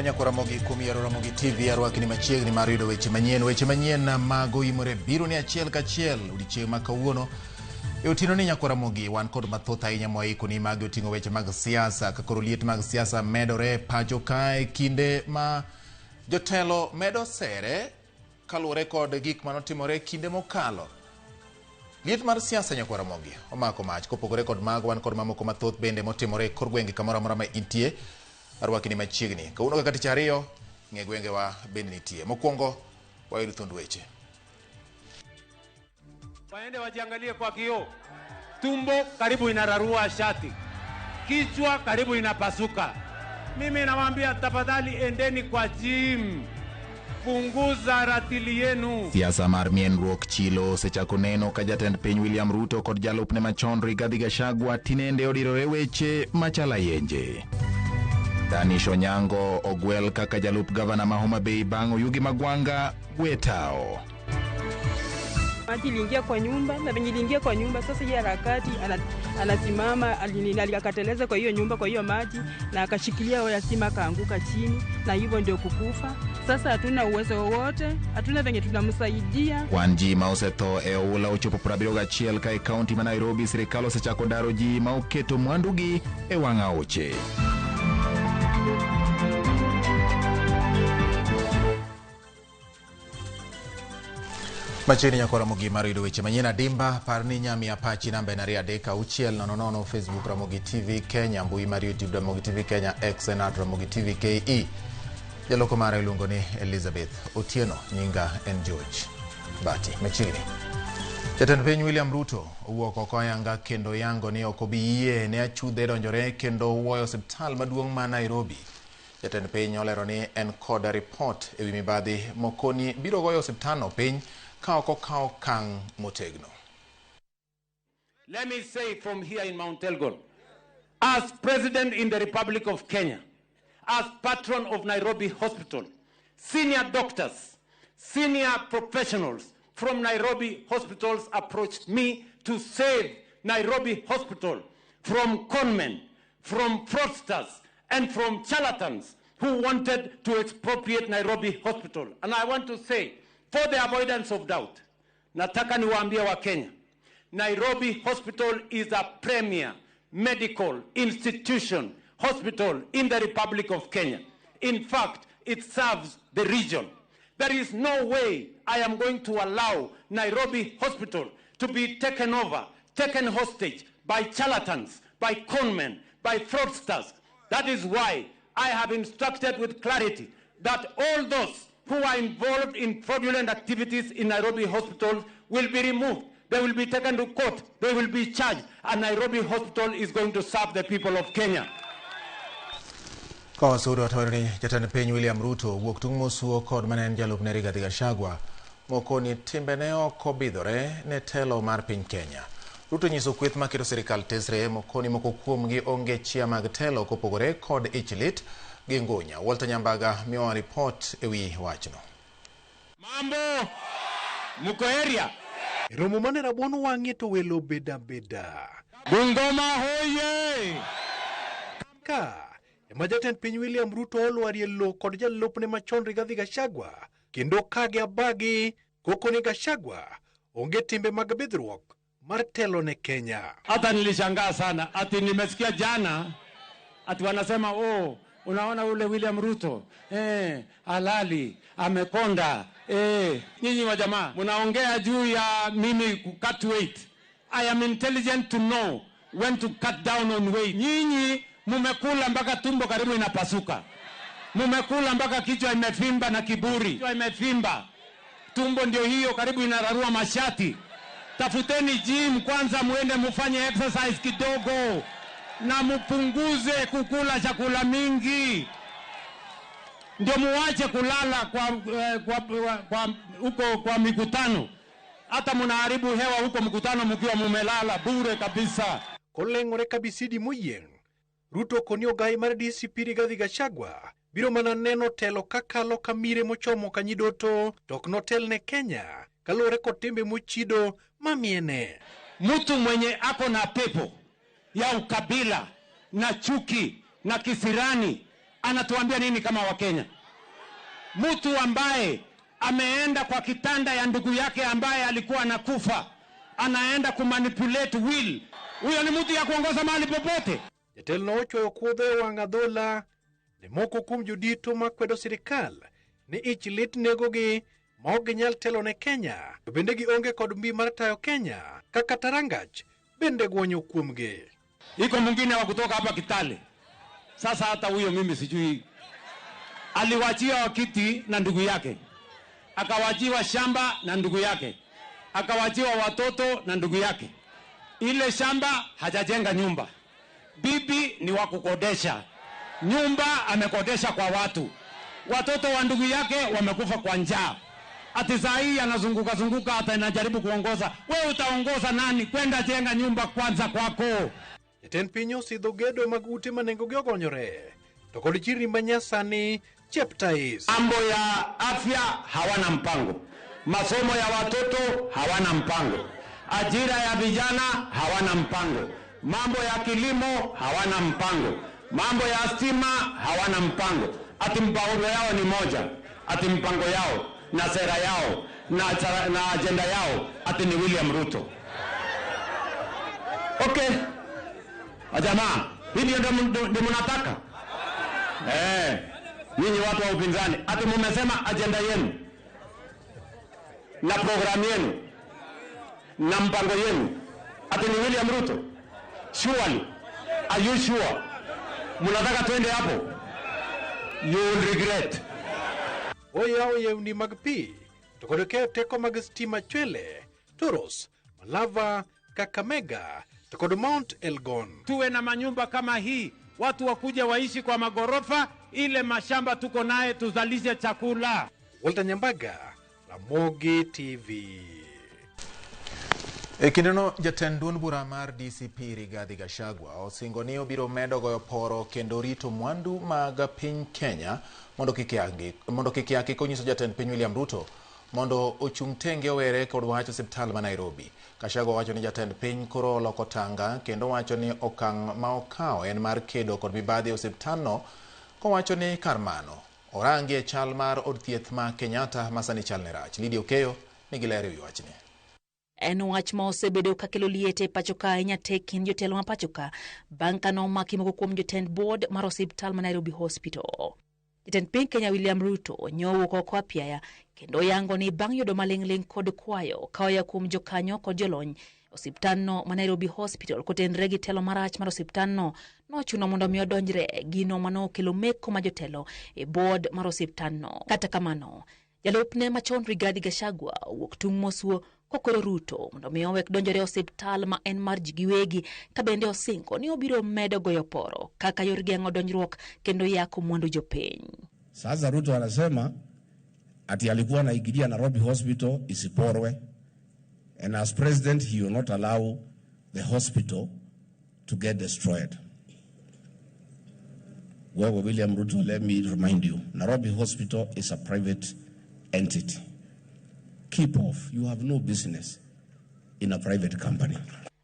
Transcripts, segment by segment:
Erokamano nyakwa Ramogi kuom yiero Ramogi TV. Arwakni machiegni mar yudo weche manyien. Weche manyien mag oimore biro ni achiel kachiel odiechieng' ma kawuono. E otieno ni nyakwa Ramogi wan kod mathoth ahinya mwaikoni magi oting'o weche mag siasa ka koro liet mag siasa medore pacho kae kinde ma jotelo medo sere kaluwore kod gik manotimore kinde mokalo. Liet mar siasa nyakwa Ramogi omako mach kopogore kod mago wan kod mamoko mathoth bende motimore e kor gwenge kamoro amora ma intie. Arwakni machiegni. Kawuono kaka tich ariyo, ng'e gwengewa bende nitie. Mokwongo, wayud thund weche. Waende wajiangalie kwa kioo. Tumbo karibu inararua shati, kichwa karibu inapasuka. Mimi nawaambia tafadhali, endeni kwa gym, punguza ratili yenu. Siasa mar mienruok chilo osechako neno ka jatend piny William Ruto kod jalupne machon Rigathi Gachagua tinende odirore weche machalo ayenje. Danish Onyango ogwel kaka jalup gavana ma Homa Bay bang' Oyugi Magwanga gwetao. Maji iliingia kwa nyumba na venye iliingia kwa nyumba sasa, hiyo harakati anasimama akateleza kwa hiyo nyumba kwa hiyo maji na akashikilia waya stima akaanguka chini, na hivyo ndio kukufa. Sasa hatuna uwezo wowote, hatuna venye tunamsaidia. Kwan ji ma osetho e oula ochopo 71 ka e kaunti ma Nairobi sirikal osechako daro ji ma oketo mwandugi e wang' aoche. Machiegni nyakwa Ramogi mar yudo weche manyien adimba, par ni nyami apachi namba en 23600, Facebook Ramogi TV Kenya, mbui mar YouTube Ramogi TV Kenya, X en at Ramogi TV KE. Jaloko mara iluongo ni Elizabeth Otieno, nyinga en George Bati. Machiegni. Jatend piny William Ruto owuok oko ayanga kendo yango ni ok obi yie ne achudhe donjore kendo wuoyo osiptal maduong' ma Nairobi. Jatend piny olero ni en kod ripot ewi mibadhi mokoni biro goyo osiptalno piny ka ok okaw okang' motegno. Let me say from here in Mount Elgon, as President in the Republic of Kenya, as patron of Nairobi Hospital, senior doctors, senior professionals from Nairobi hospitals approached me to save Nairobi Hospital from conmen, from fraudsters, and from charlatans who wanted to expropriate Nairobi Hospital. And I want to say, for the avoidance of doubt, nataka niwaambie wa Kenya, Nairobi Hospital is a premier medical institution hospital in the Republic of Kenya. In fact, it serves the region. There is no way I am going to allow Nairobi Hospital to be taken over, taken hostage by charlatans, by conmen, by fraudsters. That is why I have instructed with clarity that all those who are involved in fraudulent activities in Nairobi Hospital will be removed. They will be taken to court. They will be charged. And Nairobi Hospital is going to serve the people of Kenya. Ka wasudo to ni jatend piny William Ruto wuok tung' mosuo kod mane en jalupne Rigathi Gachagua moko ni timbene ok obidhore ne telo mar piny Kenya. Ruto nyiso kweth maketo sirikal tesre mokoni moko kuomgi onge chia mag telo kopogore kod ich lit gi ngunya. Walter Nyambaga miyowa ripot ewi wachno. Mambo, muko area? Romo mane rabuon wang'e to welo beda beda. Bungoma hoye! Ka ema jatend piny William Ruto olwarie lo kod jalupne machon Rigathi Gachagua kendo kage abagi koko ni Gachagua onge timbe mag bidhruok mar telo ne Kenya. Hata nilishangaa sana ati nimesikia jana ati wanasema oh, unaona ule William Ruto halali amekonda. Nyinyi wa jamaa mnaongea juu ya mimi ku cut weight. I am intelligent to know when to cut down on weight. Nyinyi mumekula mpaka tumbo karibu inapasuka, mumekula mpaka kichwa imefimba na kiburi, kichwa imefimba, tumbo ndio hiyo karibu inararua mashati. Tafuteni gym kwanza, muende mufanye exercise kidogo na mupunguze kukula chakula mingi, ndio muwache kulala kwa huko kwa mikutano. Hata munaharibu hewa huko mkutano mkiwa mumelala bure kabisa. Koleng'ore kabisidi moyieng', Ruto koni ogai mar DCP Rigathi Gachagua biro mana neno telo kakalo kamire mochomo kanyidoto to ok notel ne Kenya kaluwore kod timbe mochido mamiene. Mtu mwenye ako na pepo ya ukabila na chuki na kisirani Anatuambia nini kama Wakenya? Mtu ambaye ameenda kwa kitanda ya ndugu yake ambaye alikuwa anakufa, anaenda kumanipulate will. Huyo ni mtu ya kuongoza mahali popote? Jatelo no ochwoyo kudho e wang' adhola ne moko kuom jodito makwedo sirikal ni ich lit negogi ma ok ginyal telo ne Kenya to bende gionge kod mbi mar tayo Kenya kaka Tarangach bende gwonyo kuomgi. Iko mwingine wa kutoka hapa Kitale. Sasa hata huyo mimi sijui, aliwachiwa kiti na ndugu yake, akawachiwa shamba na ndugu yake, akawachiwa watoto na ndugu yake. Ile shamba hajajenga nyumba, bibi ni wa kukodesha, nyumba amekodesha kwa watu, watoto wa ndugu yake wamekufa kwa njaa. Ati saa hii anazunguka zunguka, hata anajaribu kuongoza. We utaongoza nani? Kwenda jenga nyumba kwanza kwako. Jatend piny osidho gedo mag ute ma nengogi ogonyore to kod chirni manyasani Cheptais. Mambo ya afya hawana mpango, masomo ya watoto hawana mpango, ajira ya vijana hawana mpango, mambo ya kilimo hawana mpango, mambo ya stima hawana mpango. Ati mpango yao ni moja, ati mpango yao na sera yao na ajenda yao ati ni William Ruto. Okay, jamaa, hivyo ndio mnataka? Nyinyi watu wa upinzani, ati mmesema ajenda yenu na programu yenu na mpango yenu ati ni William Ruto? Surely, are you sure? Mnataka twende hapo? You will regret. Oyawo yewni mag pi to kod keyo teko mag stima Chwele, Toros, Malava, Kakamega to kod Mount Elgon. Tuwe na manyumba kama hii, watu wakuja waishi kwa magorofa, ile mashamba tuko naye tuzalishe chakula. Walter Nyambaga, Ramogi TV. E kindeno jatend duond bura mar DCP Rigathi Gachagua osingo ni obiro medo goyo poro kendo rito mwandu mag piny Kenya mondo kik yaki konyiso jatend piny William Ruto mondo ochung' tenge owere kod wach osiptal ma Nairobi. Gachagua wacho ni jatend piny koro oloko tanga kendo wacho ni okang' ma okawo en mar kedo kod mibadhi e osiptalno, kowacho ni kar mano orangi e chal mar od thieth ma Kenyatta ma sani chalne rach. Lydia Okeyo nigi ler ewi wachni. En wach ma osebedo kakelo liet e pacho ka ahinya tek kind jotelo ma pacho ka bang' ka nomaki moko kuom jotend board mar osiptal ma Nairobi Hospital. Jatend piny Kenya William Ruto nyowuok oko apiaya kendo yango ni bang' yudo maling'ling' kod kwayo ka oya kuom jokanyo kod jolony osiptalno ma Nairobi Hospital kotenre gi telo marach mar osiptalno nochuno mondo mi odonjre gino manokelo meko ma jotelo e board mar osiptalno. Kata kamano, jalupne machon Rigathi Gachagua owuok tung' mosuo kokwero Ruto mondo mi owek donjore e osiptal ma en mar ji giwegi, ka bende osingo ni obiro medo goyo poro kaka yor geng'o donjruok kendo yako mwandu jopiny. Sasa Ruto anasema ati alikuwa anaingilia Nairobi Hospital isiporwe, and as president he will not allow the hospital to get destroyed. Well, William Ruto, let me remind you, Nairobi Hospital is a private entity. Keep off. You have no business in a private company.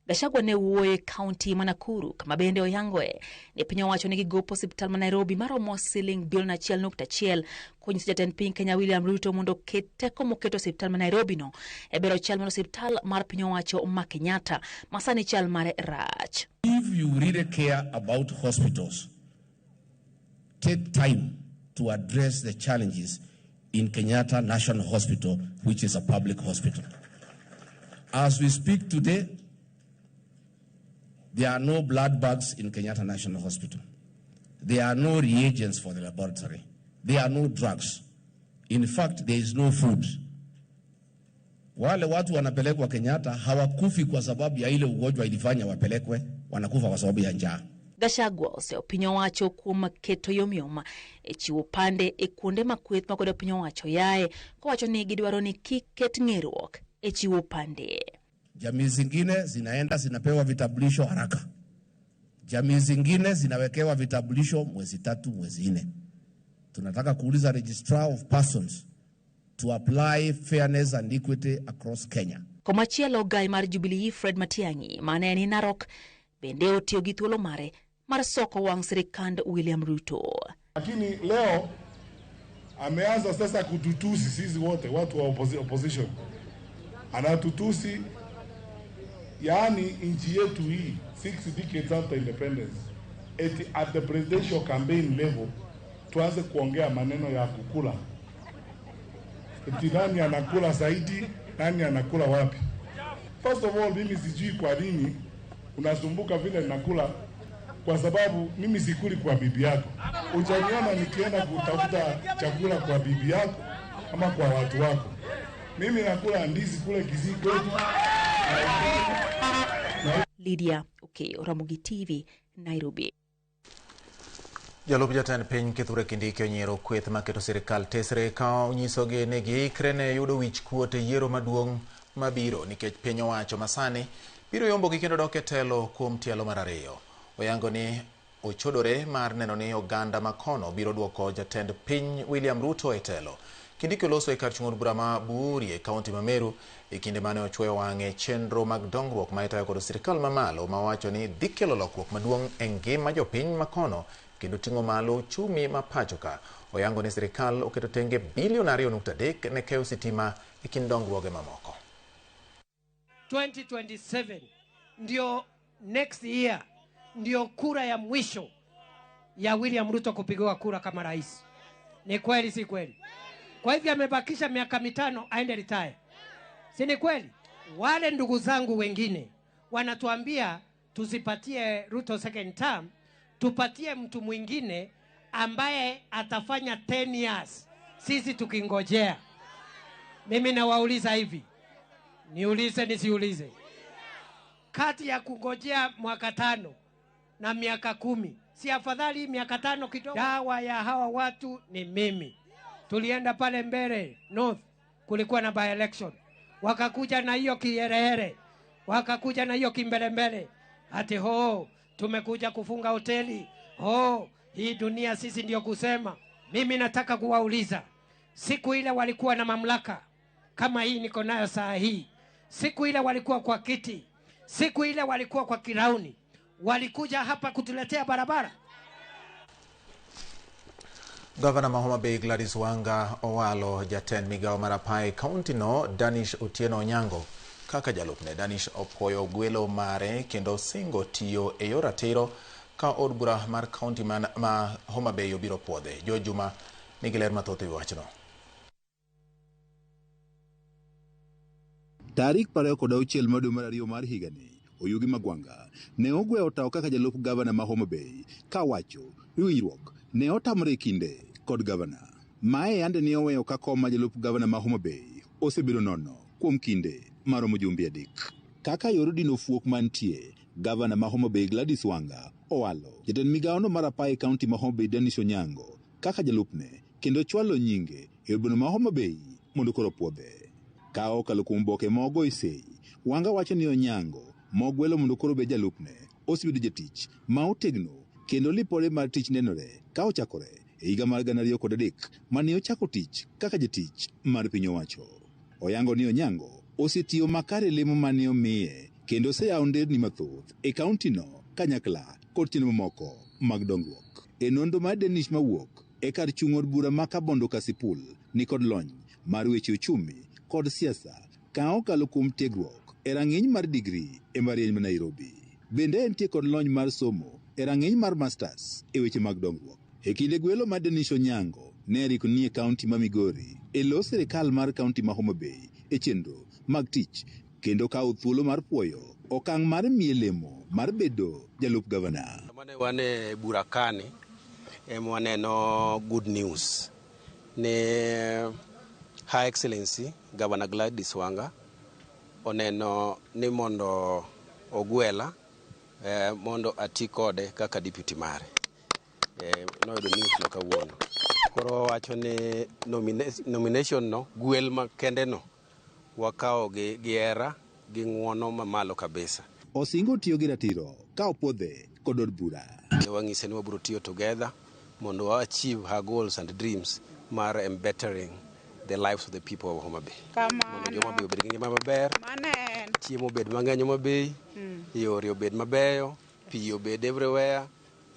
Gachagua ne wuoyo e kaunti ma Nakuru kama bende oyangoe ni piny owacho nigi gopo osiptal ma Nairobi maromo siling bilion 1.1 konyiso jatend piny Kenya William Ruto mondo oket teko moketo osiptal ma Nairobi no e bero chal mar osiptal mar piny owacho ma Kenyatta ma sani chal mare rach. If you really care about hospitals, take time to address the challenges in Kenyatta National Hospital, which is a public hospital. As we speak today, there are no blood bags in Kenyatta National Hospital. There are no reagents for the laboratory. There are no drugs. In fact, there is no food. Wale watu wanapelekwa Kenyatta hawakufi kwa sababu ya ile ugonjwa ilifanya wapelekwe, wanakufa kwa sababu ya njaa. Gachagua oseyo piny owacho kuom keto yomyom e chiwo pande e kuonde ma kweth makwedo piny owacho yae, kowacho ni gidwaro ni kik ket ng'eruok e chiwo pande. Jamii zingine zinaenda zinapewa vitambulisho haraka. Jamii zingine zinawekewa vitambulisho mwezi 3, mwezi 4. Tunataka kuuliza Registrar of Persons to apply fairness and equity across Kenya. Komachielo, gai mar Jubilee Fred Matiang'i mane ni Narok bende otiyo gi thuolo mare mar soko wang' sirikand William Ruto. Lakini leo ameanza sasa kututusi sisi wote watu wa opposition, anatutusi yaani nchi yetu hii 6 decades after independence, eti at the presidential campaign level tuanze kuongea maneno ya kukula, eti nani anakula zaidi, nani anakula wapi. First of all, mimi sijui kwa nini unasumbuka vile nakula, kwa sababu mimi sikuli kwa bibi yako. Hujaniona nikienda kutafuta chakula kwa bibi yako ama kwa watu wako. Mimi nakula ndizi kule Kisii kwetu. Lydia Okeyo, Ramogi TV, Nairobi. Jalup jatend piny Kithure Kindiki onyiero kweth maketo sirikal tesre ka onyisogi ni giikre ne yudo wich kuot e yiero maduong' mabiro nikech piny owacho masani biro yombogi kendo dok e telo kuom tielo mar ariyo. Oyango ni ochodore mar neno ni oganda makono biro duoko jatend piny William Ruto e telo. Kindiki oloso e kar chung' od bura ma Buuri e kaunti ma Meru e kinde mane ochwoyo wang'e chenro mag dongruok ma itayo kod sirikal mamalo ma owacho ni dhi kelo lokruok maduong' e ngima jopiny makono kendo ting'o malo uchumi ma pacho ka. Oyango ni sirikal oketo tenge bilion 2.3 ne keyo sitima e kind dongruoge mamoko. 2027 ndio next year, ndio kura ya mwisho ya William Ruto kupigiwa kura kama rais. Ni kweli si kweli? Kwa hivyo amebakisha miaka 5 aende retire, si ni kweli? Wale ndugu zangu wengine wanatuambia tusipatie Ruto second term, tupatie mtu mwingine ambaye atafanya 10 years, sisi tukingojea. Mimi nawauliza hivi, niulize nisiulize? Kati ya kungojea mwaka 5 na miaka 10, si afadhali miaka 5 kidogo? Dawa ya hawa watu ni mimi. Tulienda pale mbele North, kulikuwa na by election, wakakuja na hiyo kiherehere, wakakuja na hiyo kimbelembele, ati ho tumekuja kufunga hoteli, ho hii dunia sisi ndio kusema. Mimi nataka kuwauliza, siku ile walikuwa na mamlaka kama hii niko nayo saa hii, siku ile walikuwa kwa kiti, siku ile walikuwa kwa kirauni, walikuja hapa kutuletea barabara? Gavana ma Homa Bay Gladys Wanga owalo jatend migawo mar apaya e kaunti no Danish Otieno Onyango kaka jalupne. Danish opuoyo gwelo mare kendo singo tiyo e yor ratiro ka od bura mar kaunti ma Homa Bay obiro puodhe. George Juma nigi ler mathoth e wi wachno. Tarik 26 mar dwe mar ariyo mar higani, Oyugi Magwanga ne ogweyo tawo kaka jalup gavana ma Homa Bay kawacho ni winjruok ne otamore e kinde kod gavana. Mae yande ne oweyo ka kom ma jalup gavana ma Homa Bay osebedo nono kuom kinde maromo jumbe 3. Kaka yor dino fuok mantie, gavana ma Homa Bay Gladys Wanga owalo jatend migawono mar apaya e kaunti ma Homa Bay Danish Onyango kaka jalupne kendo chwalo nyinge e od bura ma Homa Bay mondo koro puodhe. Ka okalo kuom oboke ma ogoyo sei, Wanga wacho ni Onyango mogwelo mondo koro obed jalupne osebedo jatich ma otegno kendo lipode mar tich nenore ka ochakore e higa mar 2003 mane ochako tich kaka jatich mar piny owacho. Oyango ni Onyango osetiyo makare lemo mane omiye kendo oseyawo nderni mathoth e kaunti no kanyakla kod chenro mamoko mag dongruok. E nonro mar Danish mawuok e kar chung' od bura ma Kabondo Kasipul nikod lony mar weche uchumi kod siasa ka okalo kuom tiegruok e rang'iny mar digri e mbalariany ma Nairobi. Bende entie kod lony mar somo e rang'iny mar masters e weche mag dongruok. E kinde gwelo mar Danish Onyango ne rik nie kaunti ma Migori e lo sirikal mar kaunti ma Homa Bay e chenro mag tich kendo kawo thuolo mar puoyo okang' mar miye lemo mar bedo jalup gavana. Mane wan e bura kani ema waneno good news ni Her Excellency Governor Gladys Wanga oneno ni mondo ogwela mondo ati kode kaka deputy mare. Noyudo news no kawuono. Koro wawacho ni nomination no, gwel makende no, wakawo gi hera gi ng'uono mamalo kabisa. Osingo tiyo gi ratiro ka opuodhe kod od bura. Wang'ise ni wabiro tiyo together mondo wa achieve her goals and dreams mar bettering the lives of the people of Homa Bay. Mondo jo Homa Bay obed gi ngima maber, chiemo obed mang'eny Homa Bay, yore obed mabeyo, pi obed everywhere,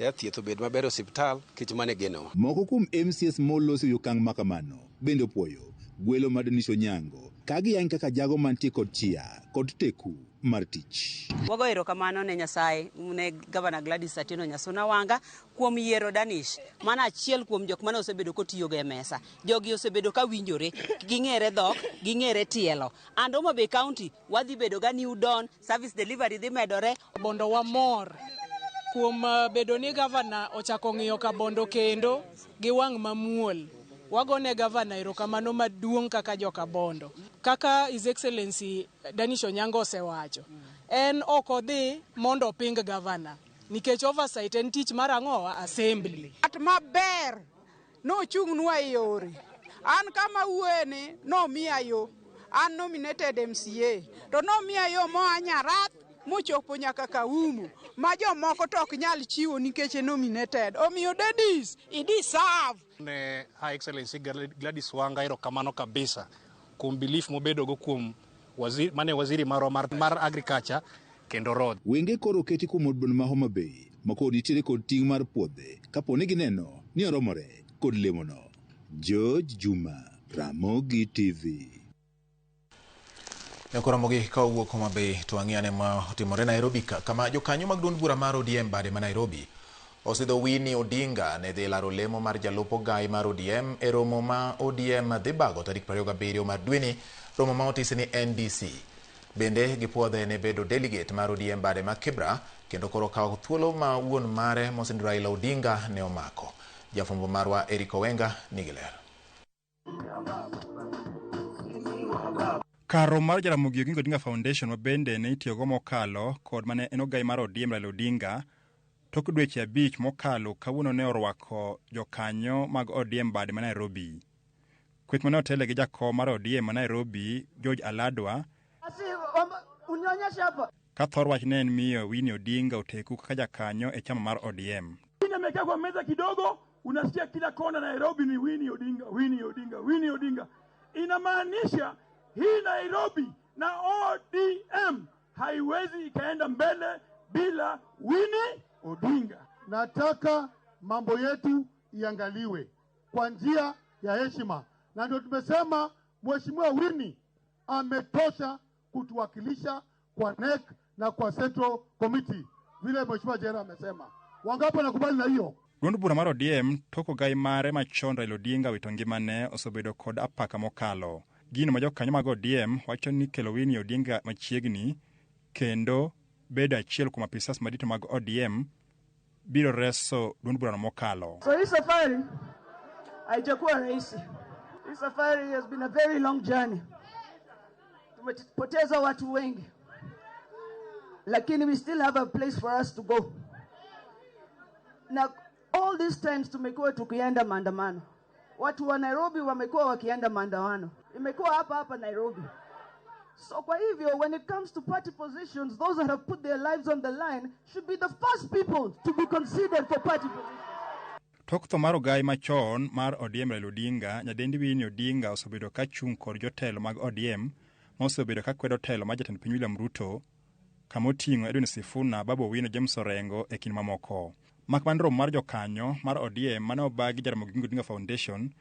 Ya thieth obed maber e osiptal nikech mano e genowa. Moko kuom MCAs moloso e okang' makamano bende opuoyo gwelo mar Danish Onyango ka giyange kaka jago mantie kod chia kod teku mar tich. Wago erokamano ne Nyasaye ne Gavana Gladys Atieno Nyasuna Wanga kuom yiero Danish. Mano achiel kuom jok mane osebedo kotiyogo e mesa. Jogi osebedo ka winjore, ging'ere dhok, ging'ere tielo. And Homa Bay County wadhi bedo ga new dawn, service delivery dhi medore. Bondo wamor kuom bedo ni gavana ochako ng'iyo Kabondo kendo gi wang' mamuol. Wagone gavana erokamano maduong' kaka joka Bondo. Kaka His Excellency Danish Onyango osewacho, en ok odhi mondo oping gavana nikech oversight en tich mar ang'o? Assembly. Ng'at maber nochung'nwa e yore. An kama wuoye ni nomiya yo. An nominated MCA. To nomiya yo moa Nyarath mochopo nyaka Kaumu ma jomoko to ok nyal chiwo nikech en nominated. Omiyo Dennis, i deserve. Ne Her Excellency Gladys Wanga erokamano kabisa kuom belief mobedogo kuom waziri, mane waziri marwa mar agriculture kendo road. Wenge koro oketi kuom od bura ma Homa Bay ma koro nitiere kod ting' mar puodhe kapo ni gineno ni oromore kod lemono. George Juma, Ramogi TV. Nyako Ramogi ka owuok Homa Bay to wang'i ane ma otimore Nairobi ka kama jokanyo mag duond bura mar ODM bade ma Nairobi osidho Winnie Odinga ne dhi laro lemo mar jalup ogai mar ODM e romo ma ODM dhi bago tarik 27 mar dweni, romo ma otisi ni NDC. Bende gipuodhe ne bedo delegate mar ODM bade ma Kibra kendo koro kawo thuolo ma wuon mare Mosenior Raila Odinga ne omako. Jafwambo marwa Eric Owenga nigi ler. Kar romo mar Jaramogi Oginga Odinga Foundation ma bende ne itiyogo mokalo kod mane en ogai mar ODM Raila Odinga tok dweche 5 mokalo kawuono ne orwako jokanyo mag ODM bade ma Nairobi. Kweth mane otele gi jakom mar ODM ma Nairobi George Aladwa ka thor wach ne en miyo Winnie Odinga oteku kaka jakanyo e chama mar ODM. Winnie amekaa kwa meza kidogo, unasikia kila kona Nairobi ni Winnie Odinga, Winnie Odinga, Winnie Odinga. Inamaanisha hii Nairobi na ODM haiwezi ikaenda mbele bila Winnie Odinga. Nataka mambo yetu iangaliwe kwa njia ya heshima, na ndio tumesema Mheshimiwa Winnie ametosha kutuwakilisha kwa NEC na kwa Central Committee, vile Mheshimiwa Jera amesema. Wangapi wanakubali na hiyo? Duond bura mar ODM tok ogai mare machon Raila Odinga wito ngimane osebedo kod apaka mokalo. Gino ma jokanyo mag ODM wacho ni kelo Winnie Odinga machiegni kendo bedo achiel kuom apisas madito mag ODM biro reso duond burano mokalo. So hii safari haijakuwa rahisi. Hii safari has been a very long journey. Tumepoteza watu wengi. Lakini we still have a place for us to go. Na all these times tumekuwa tukienda maandamano. Watu wa Nairobi wamekuwa wakienda maandamano. Imekuwa hapa hapa Nairobi. So kwa hivyo, when it comes to party positions, those that have put their lives on the line should be the first people to be considered for party positions. Tok tho mar ogai machon mar ODM Raila Odinga, nyadendi Winnie Odinga osebedo ka chung' kod jotelo mag ODM ma osebedo ka kwedo telo mar jatend piny William Ruto, kama oting'o Edwin Sifuna, Babu Owino, James Orengo e kind mamoko. Mak mana romo mar jokanyo mar ODM mane obagi Jaramogi Oginga Odinga Foundation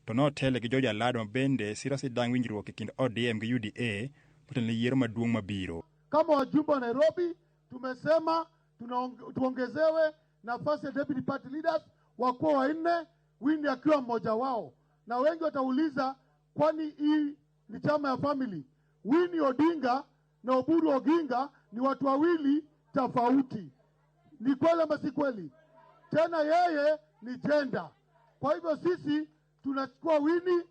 to notele gi George Aladwa ma bende siro sidang' winjruok e kind ODM gi UDA motelo ne yiero maduong' mabiro. Kama wajumbe wa Nairobi tumesema tuongezewe nafasi ya deputy party leaders wakuwa wanne, Winnie akiwa mmoja wao. Na wengi watauliza kwani hii ni chama ya family? Winnie Odinga na Oburu Oginga ni watu wawili tofauti. Ni kweli ama si kweli? Tena yeye ni gender. Kwa hivyo sisi tunachukua Winnie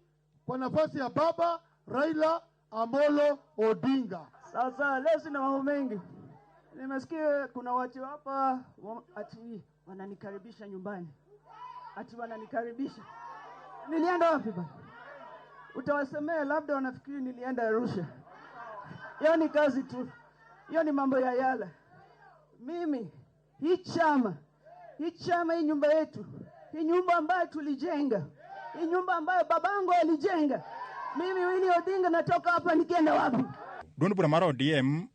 kwa nafasi ya baba Raila Amolo Odinga. Sasa leo sina mambo mengi. Nimesikia kuna watu hapa ati wananikaribisha nyumbani. Ati wananikaribisha. Nilienda wapi bana? Utawasemea labda wanafikiri nilienda Arusha. Hiyo ni kazi tu. Hiyo ni mambo ya yala. Mimi hii chama, hii nyumba yetu, hii nyumba ambayo tulijenga, hii nyumba ambayo babangu alijenga. Mimi Winnie Odinga natoka hapa nikienda wapi? Duond bura mar ODM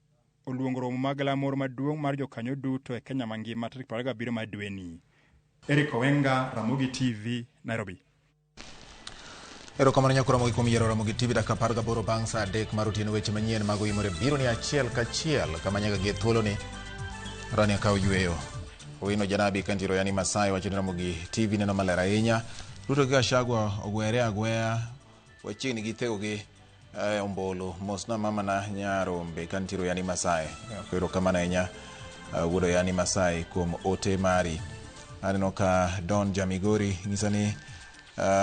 oluongo romo mag galamoro maduong' mar jokanyo duto e Kenya mangima tarik 27 mar dweni. Eric Owenga, Ramogi TV, Nairobi. Erokamano nyako Ramogi kuom yiero Ramogi TV dakika 18 bang' saa 3 mar otieno. Weche manyien mag oimore biro ni achiel kachiel kama nyaka gie thuoloni rani akaw yweyo. Owino Janabi kantiero yani Masai wacho ni Ramogi TV neno maler ahinya. Ruto gi Gachagua ogwere agweya wachiegni gi thego gi ombulu. Mosna mama na Nyarombe kantiero yani Masai. Erokamano ahinya wuodo yani Masai kuom ote mari. Aneno ka Don Jamigori ng'isa ni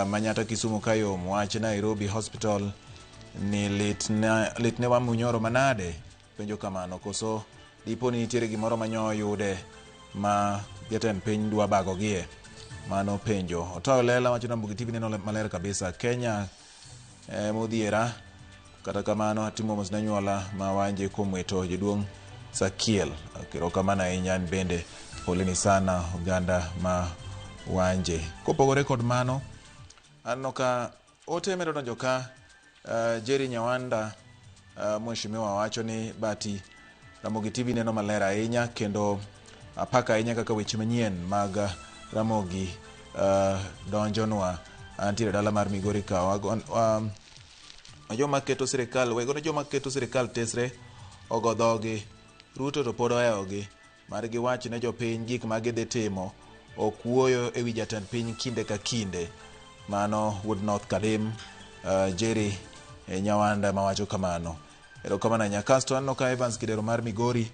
Manyata Kisumu kayom wach Nairobi Hospital ni litne wa Munyoro manade penjo kamano koso dipo ni nitiere gimoro manyo yude ma jatend piny dwa bago gie mano penjo. Otayo Lela wacho Ramogi TV neno maler kabisa Kenya modhiera kata kamano atimo mos ne anyuola ma wanje kuom wito jaduong' Sakiel. Erokamano ahinya an bende poleni sana oganda ma wanje. Kopogore kod mano aneno ka ote medo donjo ka Jerry Nyawanda mheshimiwa wacho ni bati Ramogi TV neno maler ahinya kendo apaka ahinya kaka weche manyien mag Ramogi donjonwa. Antiere dala mar Migori ka joma keto sirikal wegono joma keto sirikal tesre ogo dhogi Ruto to pod ohewogi mar giwach ne jopiny gik ma gidhi timo ok wuoyo ewi jatend piny kinde ka kinde. Mano wuod North Kalim Jerry Nyawanda mawacho kamano. Erokamano ahinya. Kasto aneno ka Evans Kidero mar Migori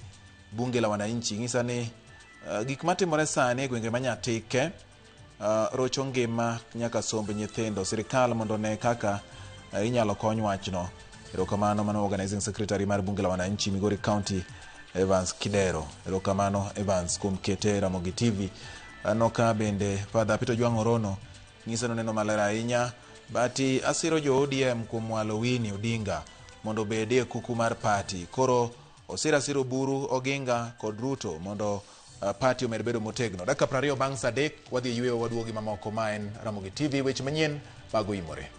bunge la wananchi ng'isa ni gik matimore sani e gwenge ma Nyatike rocho ngima nyaka somb nyithindo. Sirikal mondo one kaka inyalo kony wachno. Erokamano mano organizing secretary mar bunge la wananchi Migori County Evans Kidero. Erokamano Evans kuom kete Ramogi TV. Aneno ka bende Father Peter Ojwang' Orono ng'iso noneno maler ahinya bati asiro jo ODM kuom walo Winnie Odinga mondo obed e kuku mar party. Koro osir asiro Oburu, Oginga kod Ruto mondo party omed bedo motegno. Dakika 20 bang' saa 3 wadhi e yweyo waduogi mamoko ma en Ramogi TV weche manyien mag oimore.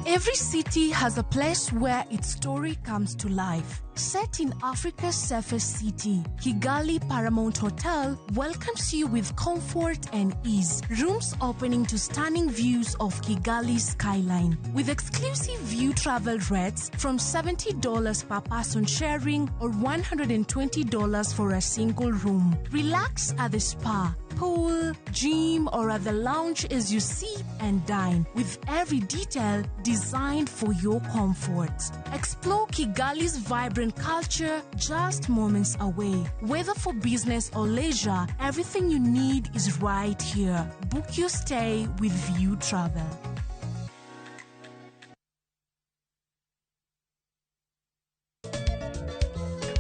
Every city has a place where its story comes to life. Set in Africa's safest city, Kigali Paramount Hotel welcomes you with comfort and ease. Rooms opening to stunning views of Kigali's skyline. With exclusive view travel rates from $70 per person sharing or $120 for a single room. Relax at the spa, pool, gym, or at the lounge as you sip and dine, with every detail designed for your comfort. Explore Kigali's vibrant culture just moments away. Whether for business or leisure, everything you need is right here. Book your stay with View Travel.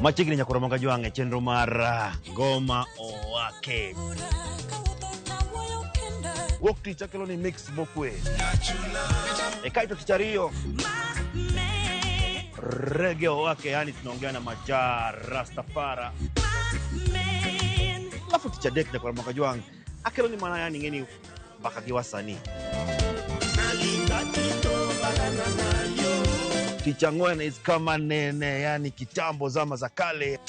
Machiegni nyaka Ramogi Ajwang' e chenro mar Ngoma Owake. Wuok tich akelo ni mix mokwe. E kaeto tich ariyo Reggae Owake, yani tunaongea na Majaa Rastafara. Alafu tich adek nyaka Ramogi Ajwang' akelo ni mana yani ng'eni mbaka gi wasanii. Tich ang'wen is kama nene, yani kitambo zama za kale.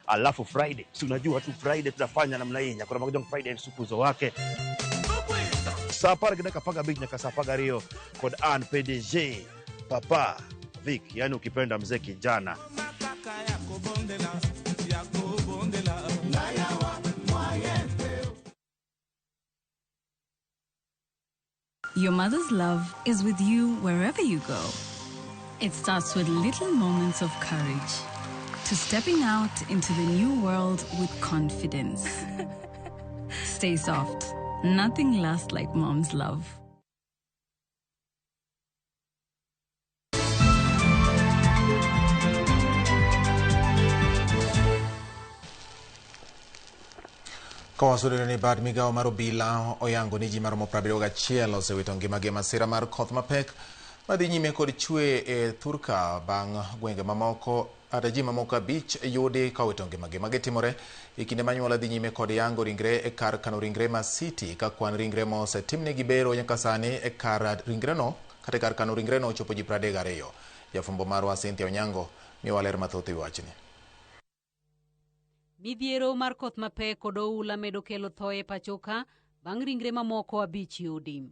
Alafu Friday, si unajua tu Friday tutafanya namna hii. Nyakora Magajong Friday sukuzo wake. Saa 10 gi dakika 15 nyaka saa 12 kod an PDG Papa Vic, yani ukipenda mzee kijana. Your mother's love is with you wherever you go. It starts with little moments of courage to stepping out into the new world with confidence. Stay soft. Nothing lasts like mom's love. Kawasudore ni bad migawo mar obila oyango ni ji maromo 71 osewito ngimagi e masira mar koth mapek Madhi nyime kod chwe e thurka bang' gwenge mamoko kata ji mamoko 5 yudi ka owito ngimagi. Magi timore e kinde ma anyuola dhi nyime kod yango ringre e kar kano ringre ma City ka kwan ringre ma osetimnegi bero nyaka sani e kar ringreno kata e kar kano ringreno ochopo ji 32. Jafwambo marwa Cynthia Onyango miyowa ler mathoth e wachni. Midhiero mar koth mapek kod oula medo kelo thoe pachoka bang' ringre mamoko 5 yudi.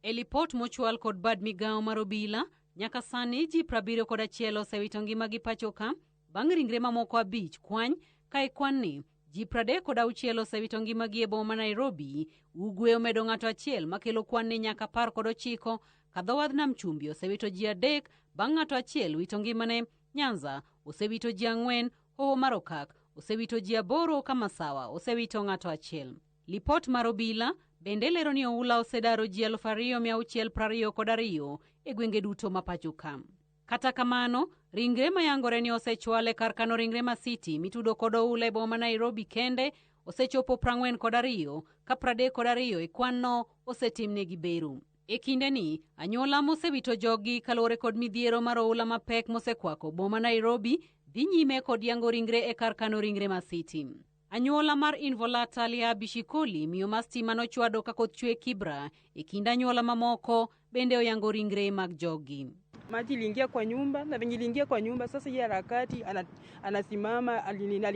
E lipot mochwal kod bad migawo mar obila, nyaka sani ji 71 osewito ngimagi pachoka bang' ringre mamoko 5 kwany ka e kwan ni ji 36 osewito ngimagi e boma ma Nairobi. Ugwe omedo ng'ato achiel makelo kwan ni nyaka 19 ka dho wadh Nam Chumbi osewito ji 3 bang' ng'ato achiel wito ngimane. Nyanza osewito ji 4, Hoho mar Okak osewito ji 8 ka Masawa osewito ng'ato achiel. Lipot mar obila bende lero ni oula osedaro ji 2622 e gwenge duto ma pacho ka. Kata kamano, ringre mayangore ni osechwal e kar kano ringre ma City mitudo kod oula e boma ma Nairobi kende osechopo 42 ka 32 e kwan no osetimnegi bero. E kindeni, anyuola mosewito joggi kaluwore kod midhiero mar oula mapek mosekwako boma Nairobi dhi nyime kod yango ringre e kar kano ringre ma City. Anyuola mar Involata Liabi Shikoli, miyo ma stima nochwado ka koth chwe Kibra, e kind anyuola mamoko bende oyango ringre mag joggi. Maji iliingia kwa nyumba na venye iliingia kwa nyumba sasa hii harakati anasimama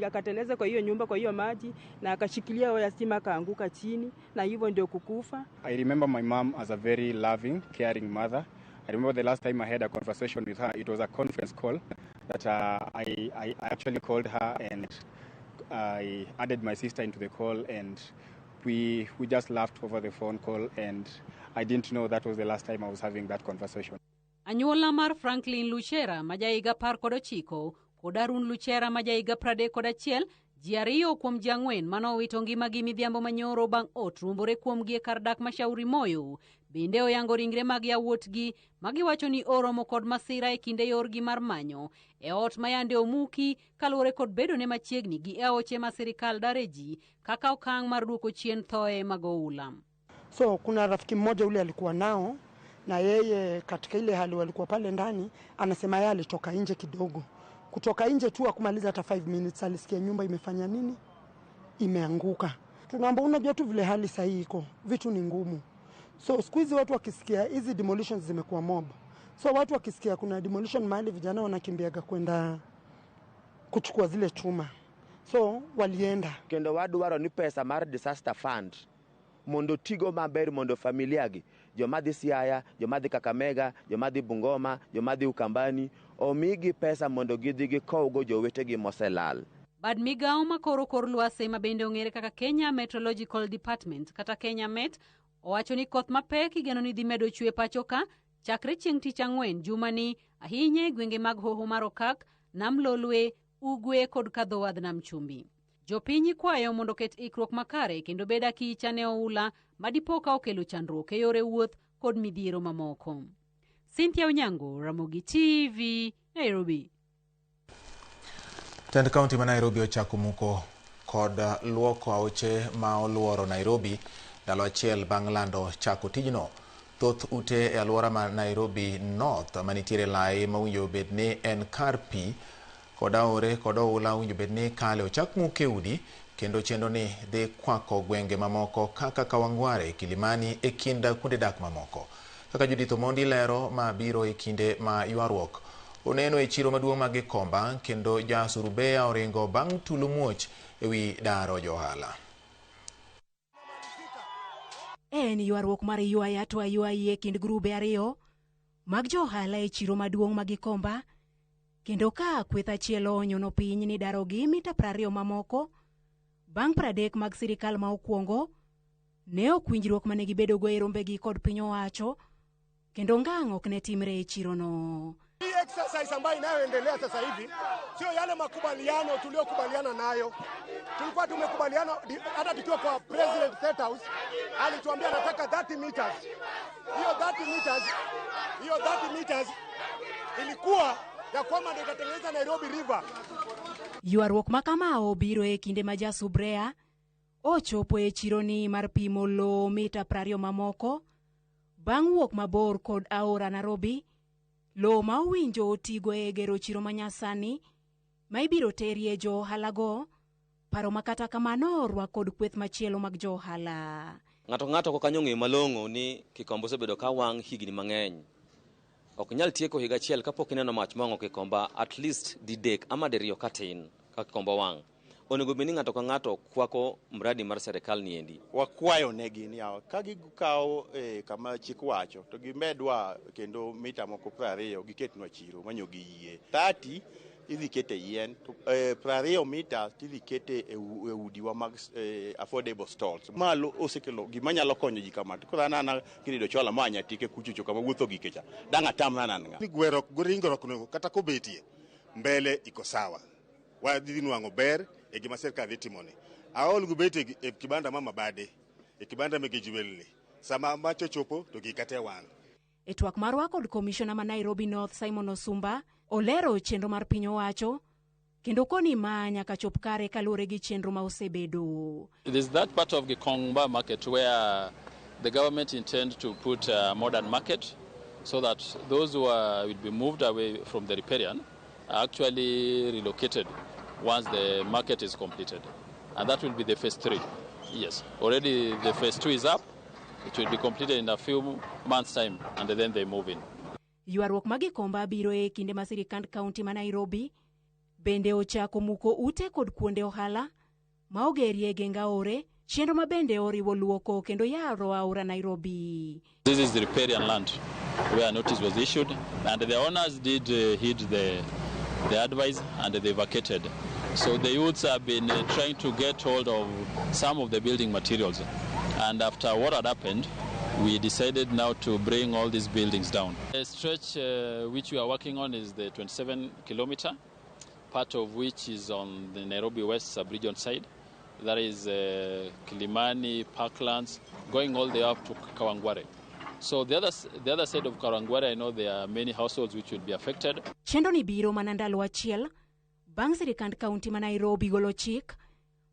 akateleza kwa hiyo nyumba kwa hiyo maji na akashikilia waya stima akaanguka chini na hivyo ndio kukufa. I remember my mom as a very loving, caring mother. I remember the last time I had a conversation with her, it was a conference call that I actually called her and I added my sister into the call and we just laughed over the phone call and I didn't know that was the last time I was having that conversation. Anyuola mar Franklin Luchera ma jahiga 19 kod Arun Luchera ma jahiga 31, ji 2 kuom ji 4 manowito ngimagi midhiambo manyoro bang' ot ruombore kuomgi e kar dak ma Shauri Moyo bende oyango ringre mag yawuotgi magiwacho ni oromo kod masira e kinde yorgi mar manyo e ot ma yande omuki kaluwore kod bedone machiegni gi aoche ma sirikal dare ji kaka okang' mar duoko chien thoe mag oula. So kuna rafiki mmoja ule alikuwa nao na yeye katika ile hali walikuwa pale ndani, anasema yeye alitoka nje kidogo. Kutoka nje tu akumaliza hata 5 minutes alisikia nyumba imefanya nini? Imeanguka. Tunaomba, unajua tu vile hali sahihi iko, vitu ni ngumu. So siku hizi watu wakisikia hizi demolitions zimekuwa mob. So watu wakisikia kuna demolition mahali vijana wanakimbiaga kwenda kuchukua zile chuma. So walienda. Kendo wadwaro ni pesa mar disaster fund mondo tigo maber mondo familia gi joma dhi Siaya, joma dhi Kakamega, joma dhi Bungoma, joma dhi Ukambani omigi pesa mondo gidhi gikowgo jowetegi moselal. Bad migawo makoro kor lwasi ma bende ong'ere kaka Kenya Meteorological Department kata Kenya Met owacho ni koth mapek igeno ni dhi medo chwe pacho ka chakre chieng' tich ang'wen jumani ahinya e gwenge mag Hoho mar Okak, Nam Lolwe, Ugwe kod kadho wadh Nam Chumbi. Jopiny ikwayo mondo oket ikruok makare kendo bed akicha ne oula madipo ka okelo chandruok e yore wuoth kod midhiero mamoko. Cynthia Onyango, Ramogi TV, Nairobi. Tend kaunti ma Nairobi ochako muko kod luoko aoche ma oluoro Nairobi ndalo achiel bang' lando chako tijno. Thoth ute e alwora ma Nairobi North manitiere lai ma owinjo bed ni en kar pi kod aore kod oula owinjo bed ni kale ochak muke udi kendo chenro ni dhi kwako gwenge mamoko kaka Kawangware, Kilimani e kind kuonde dak mamoko. Kaka Judith Omondi lero ma biro e kinde ma ywaruok oneno e chiro maduong' ma Gikomba kendo ja Surubea oringo bang' tulo muoch ewi daro johala. En ywaruok mar ywaya to aywayi e kind grube ariyo mag johala e chiro maduong' ma Gikomba kendo ka kweth achiel onyono piny ni darogi mita 20 mamoko bang' 30 mag sirikal ma okwongo ne ok winjruok mane gibedogo e rombegi kod piny owacho kendo ngang' ok ne timre e chirono. Hii exercise ambayo inayoendelea sasa hivi sio yale makubaliano tuliyokubaliana nayo. Tulikuwa tumekubaliana hata tukiwa kwa President State House, alituambia anataka 30 meters. Hiyo 30 meters ilikuwa ya kwamba ndio itatengeneza Nairobi River. Ywaruok ma kama obiro e kinde ma Jasubrea ochopo e chironi mar pimo lowo mita 20 mamoko Bang' wuok mabor kod aora Nairobi, lowo ma owinjo otigo e gero chiro manyasani ma ibiro terie jo ohalago, paro ma kata kamano orwak kod kweth machielo mag jo ohala. Ng'ato ka ng'ato kanyo ong'eyo malong'o ni Kikomba osebedo ka wang' higni mang'eny. Ok nyal tieko higa achiel kapok ineno mach mowang'o Kikomba at least didek ama diriyo katin ka Kikomba wang'. Onego bed ni ng'ato ka ng'ato kwako mradi mar serikal ni endi. Wakwayo negi ni yawa, ka gikawo kama chik wacho to gimedwa kendo mita moko 20 giketnwa chiro manyo giyie. 30 idhi kete yien, to 20 mita tidhi kete e udiwa mag affordable stalls. Malo osekelo gima nyalo konyo ji kama. To koro an ana kirido chola ma Nyatike kuchocho kama wuotho gike cha. Dang' atamra nan ng'a. Ni gwerok gi ringruok no kata kobetie mbele iko sawa. Wadhi nwang'o ber e gima sirkal dhi timone. Aol gi bet e kibanda ma Mabade, e kibanda mege jwelni. Sama mach ochopo to gik kata e wang'. E twak marwa kod komishona ma Nairobi North Simon Osumba, olero chenro mar piny owacho kendo koni ma nyaka chop kare kaluwore gi chenro ma osebedo. There's that part of Gikomba market where the government intend to put a modern market so that those who will be moved away from the riparian are actually relocated once the market is completed. And that will be the phase 3. Yes, already the phase 2 is up. It will be completed in a few months' time, and then they move in. Ywaruok ma Gikomba biro e kinde ma sirikand kaunti ma Nairobi bende ochako muko ute kod kuonde ohala ma ogerie geng aore, chenro ma bende oriwo luoko kendo yaro aora Nairobi. This is the riparian land where notice was issued, and the owners did heed the advice and they vacated. So the youths have been trying to get hold of some of the building materials. And after what had happened, we decided now to bring all these buildings down. The stretch which we are working on is the 27 kilometer, part of which is on the Nairobi West sub-region side. That is Kilimani, Parklands, going all the way up to Kawangware. So the other side of Kawangware, I know there are many households which will be affected. Chenro ni biro mana ndalo achiel bang' sirikand kaunti ma Nairobi golo chik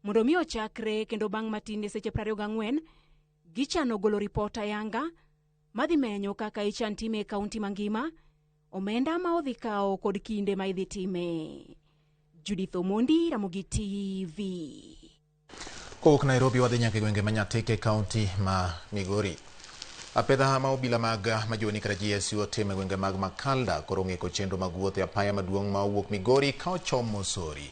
mondo mi ochakre kendo bang' matin e seche 24 gichano golo ripot ayanga madhi menyo kaka ichan time e kaunti mangima, omenda ma odhi kawo kod kinde ma idhi time. Judith Omondi, Ramogi TV. Kowuok Nairobi wadhi nyaka e gwenge ma Nyatike, kaunti ma Migori. Apedha ma obila mag Majoni kata GSU otimo e gwenge mag Makalda koro ong'eko chenro mag wuoth e apaya maduong' ma owuok Migori ka ochomo Sori.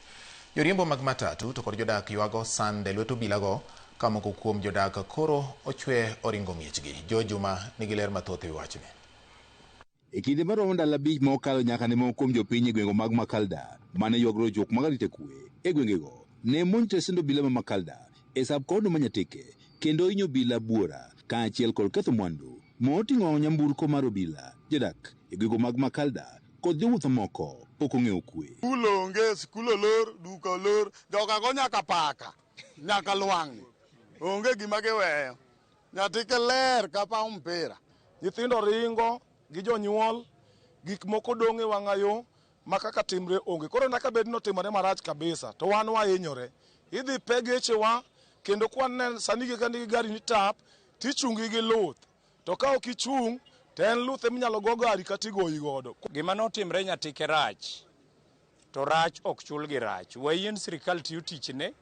Joriembo mag matatu to kod jodak ywago sand e lwet obilago ka moko kuom jodak koro ochwe oringo miechgi. Jo Juma nigi ler mathoth e wi wachni. E kinde maromo ndalo 5 ma okalo nyaka ne moko kuom jopiny e gwenge mag Makalda mane ywagro juok mag arita kwe e gwengego ne monj tesend obila ma Makalda e sab kono ma Nyatike kendo hinyo obila buora kaachiel kod ketho mwandu moting'o nyamburko mar obila. Jodak e gwenge mag Makalda kod jowuoth moko pok ong'eyo kwe. Skul onge, skul olor, duka olor, jogago nyaka paka, nyaka lwang'ni. Onge gima giweyo. Nyatike ler ka paw mpira. Nyithindo ringo gi jonyuol, gik moko dong' e wang'ayo ma kaka timre onge. Koro nyaka bed ni otimore marach kabisa, to wan wahinyore. Idhi pe gechewa, kendo kwan sani gi ka gari ni tap, tichungi gi luth. To ka ok ichung', to en luth eminyalo go gari kata igoyi godo. Gima notimre Nyatike rach, to rach ok chul gi rach. Wayien sirikal tiyo tichne,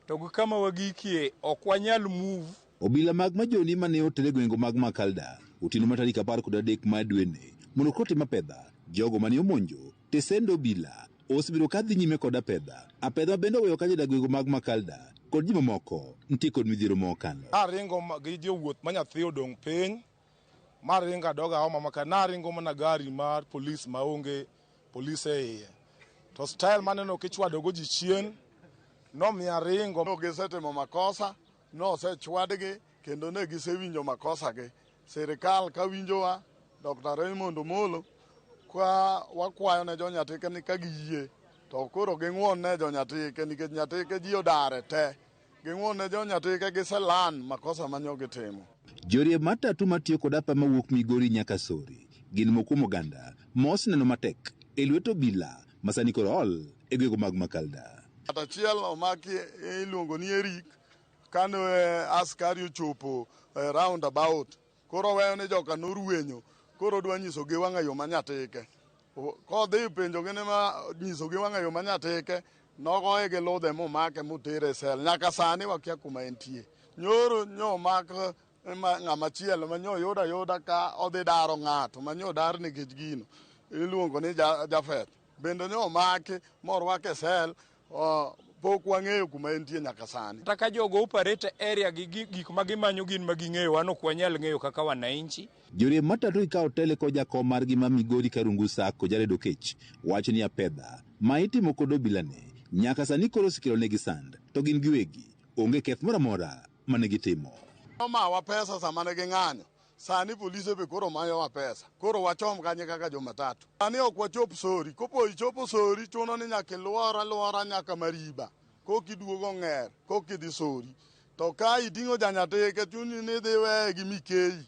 to gi kama wagikie ok wanyal move. Obila mag Majoni mane otere gwenge mag Makalda otieno mar tarik 13 mar dweni mondo koro tim apedha jogo mane omonjo tesend obila osebiro kadhi nyime kod apedha. Apedha bende oweyo ka jodak gwenge mag Makalda kod ji mamoko nitie kod midhiero mokalo. Naringo gi jowuoth ma nyathi odong' piny, maringo adogo aoma maka naringo mana gari mar polis maonge polis e iye. To style maneno kichwadogo ji chien nomiya ringo. No gisetimo makosa, nosechwadgi kendo ne gisewinjo makosa gi. Sirikal ka winjowa, Dr. Raymond Omolo, ka wakwayo ne jonyatike ni ka giyie to koro ging'won ne jonyatike nikech Nyatike ji odare te. Ging'won ne jonyatike giselan makosa manyo gitimo. Joriemb matatu matiyo kod apa mawuok Migori nyaka Sori gin moko kuom oganda ma oseneno matek e lwet obila ma sani koro ol e gwenge mag Makalda. Ng'at achiel omaki iluongo ni Eric kane askari ochopo roundabout. Koro oweyo ni joka norwenyo, koro odwa nyisogi wang'ayo ma Nyatike. Kodhi penjogi ni ma nyisogi wang'ayo ma Nyatike, nogoye gi ludhe momake motere e sel. Nyaka sani wakia kuma entie. Nyoro nyomak ng'ama chielo ma nyo yud ayuda ka odhi daro ng'ato ma nyo dar nikech gino iluongo ni Jafeth. Bende nyo omaki morwake e sel, pok wang'eyo kuma entie nyaka sani. Kata ka jogo operate area gi gik ma gimanyo gin ma ging'eyo, wan ok wanyal ng'eyo kaka wananchi. Joriemb matatu ikawo tele kod jakom margi ma Migori Karungu Sacco Jared Okech wacho ni apedha ma itimo kod obilani nyaka sani koro osekelo negi sand to gin giwegi onge keth moro amora mane gitimo. Omawa pesa sama ne ging'anyo. Sani polise be koro mayowa pesa. Koro wachom kanye kaka jomatatu. Sani ok wachop Sori. Kopo ichopo Sori, chuno ni nyaka iluor aluora nyaka Mariba. Kokiduogo Ng'er, kokidhi Sori. To ka iting'o janyatike, chuni ni idhi weye gi Mikei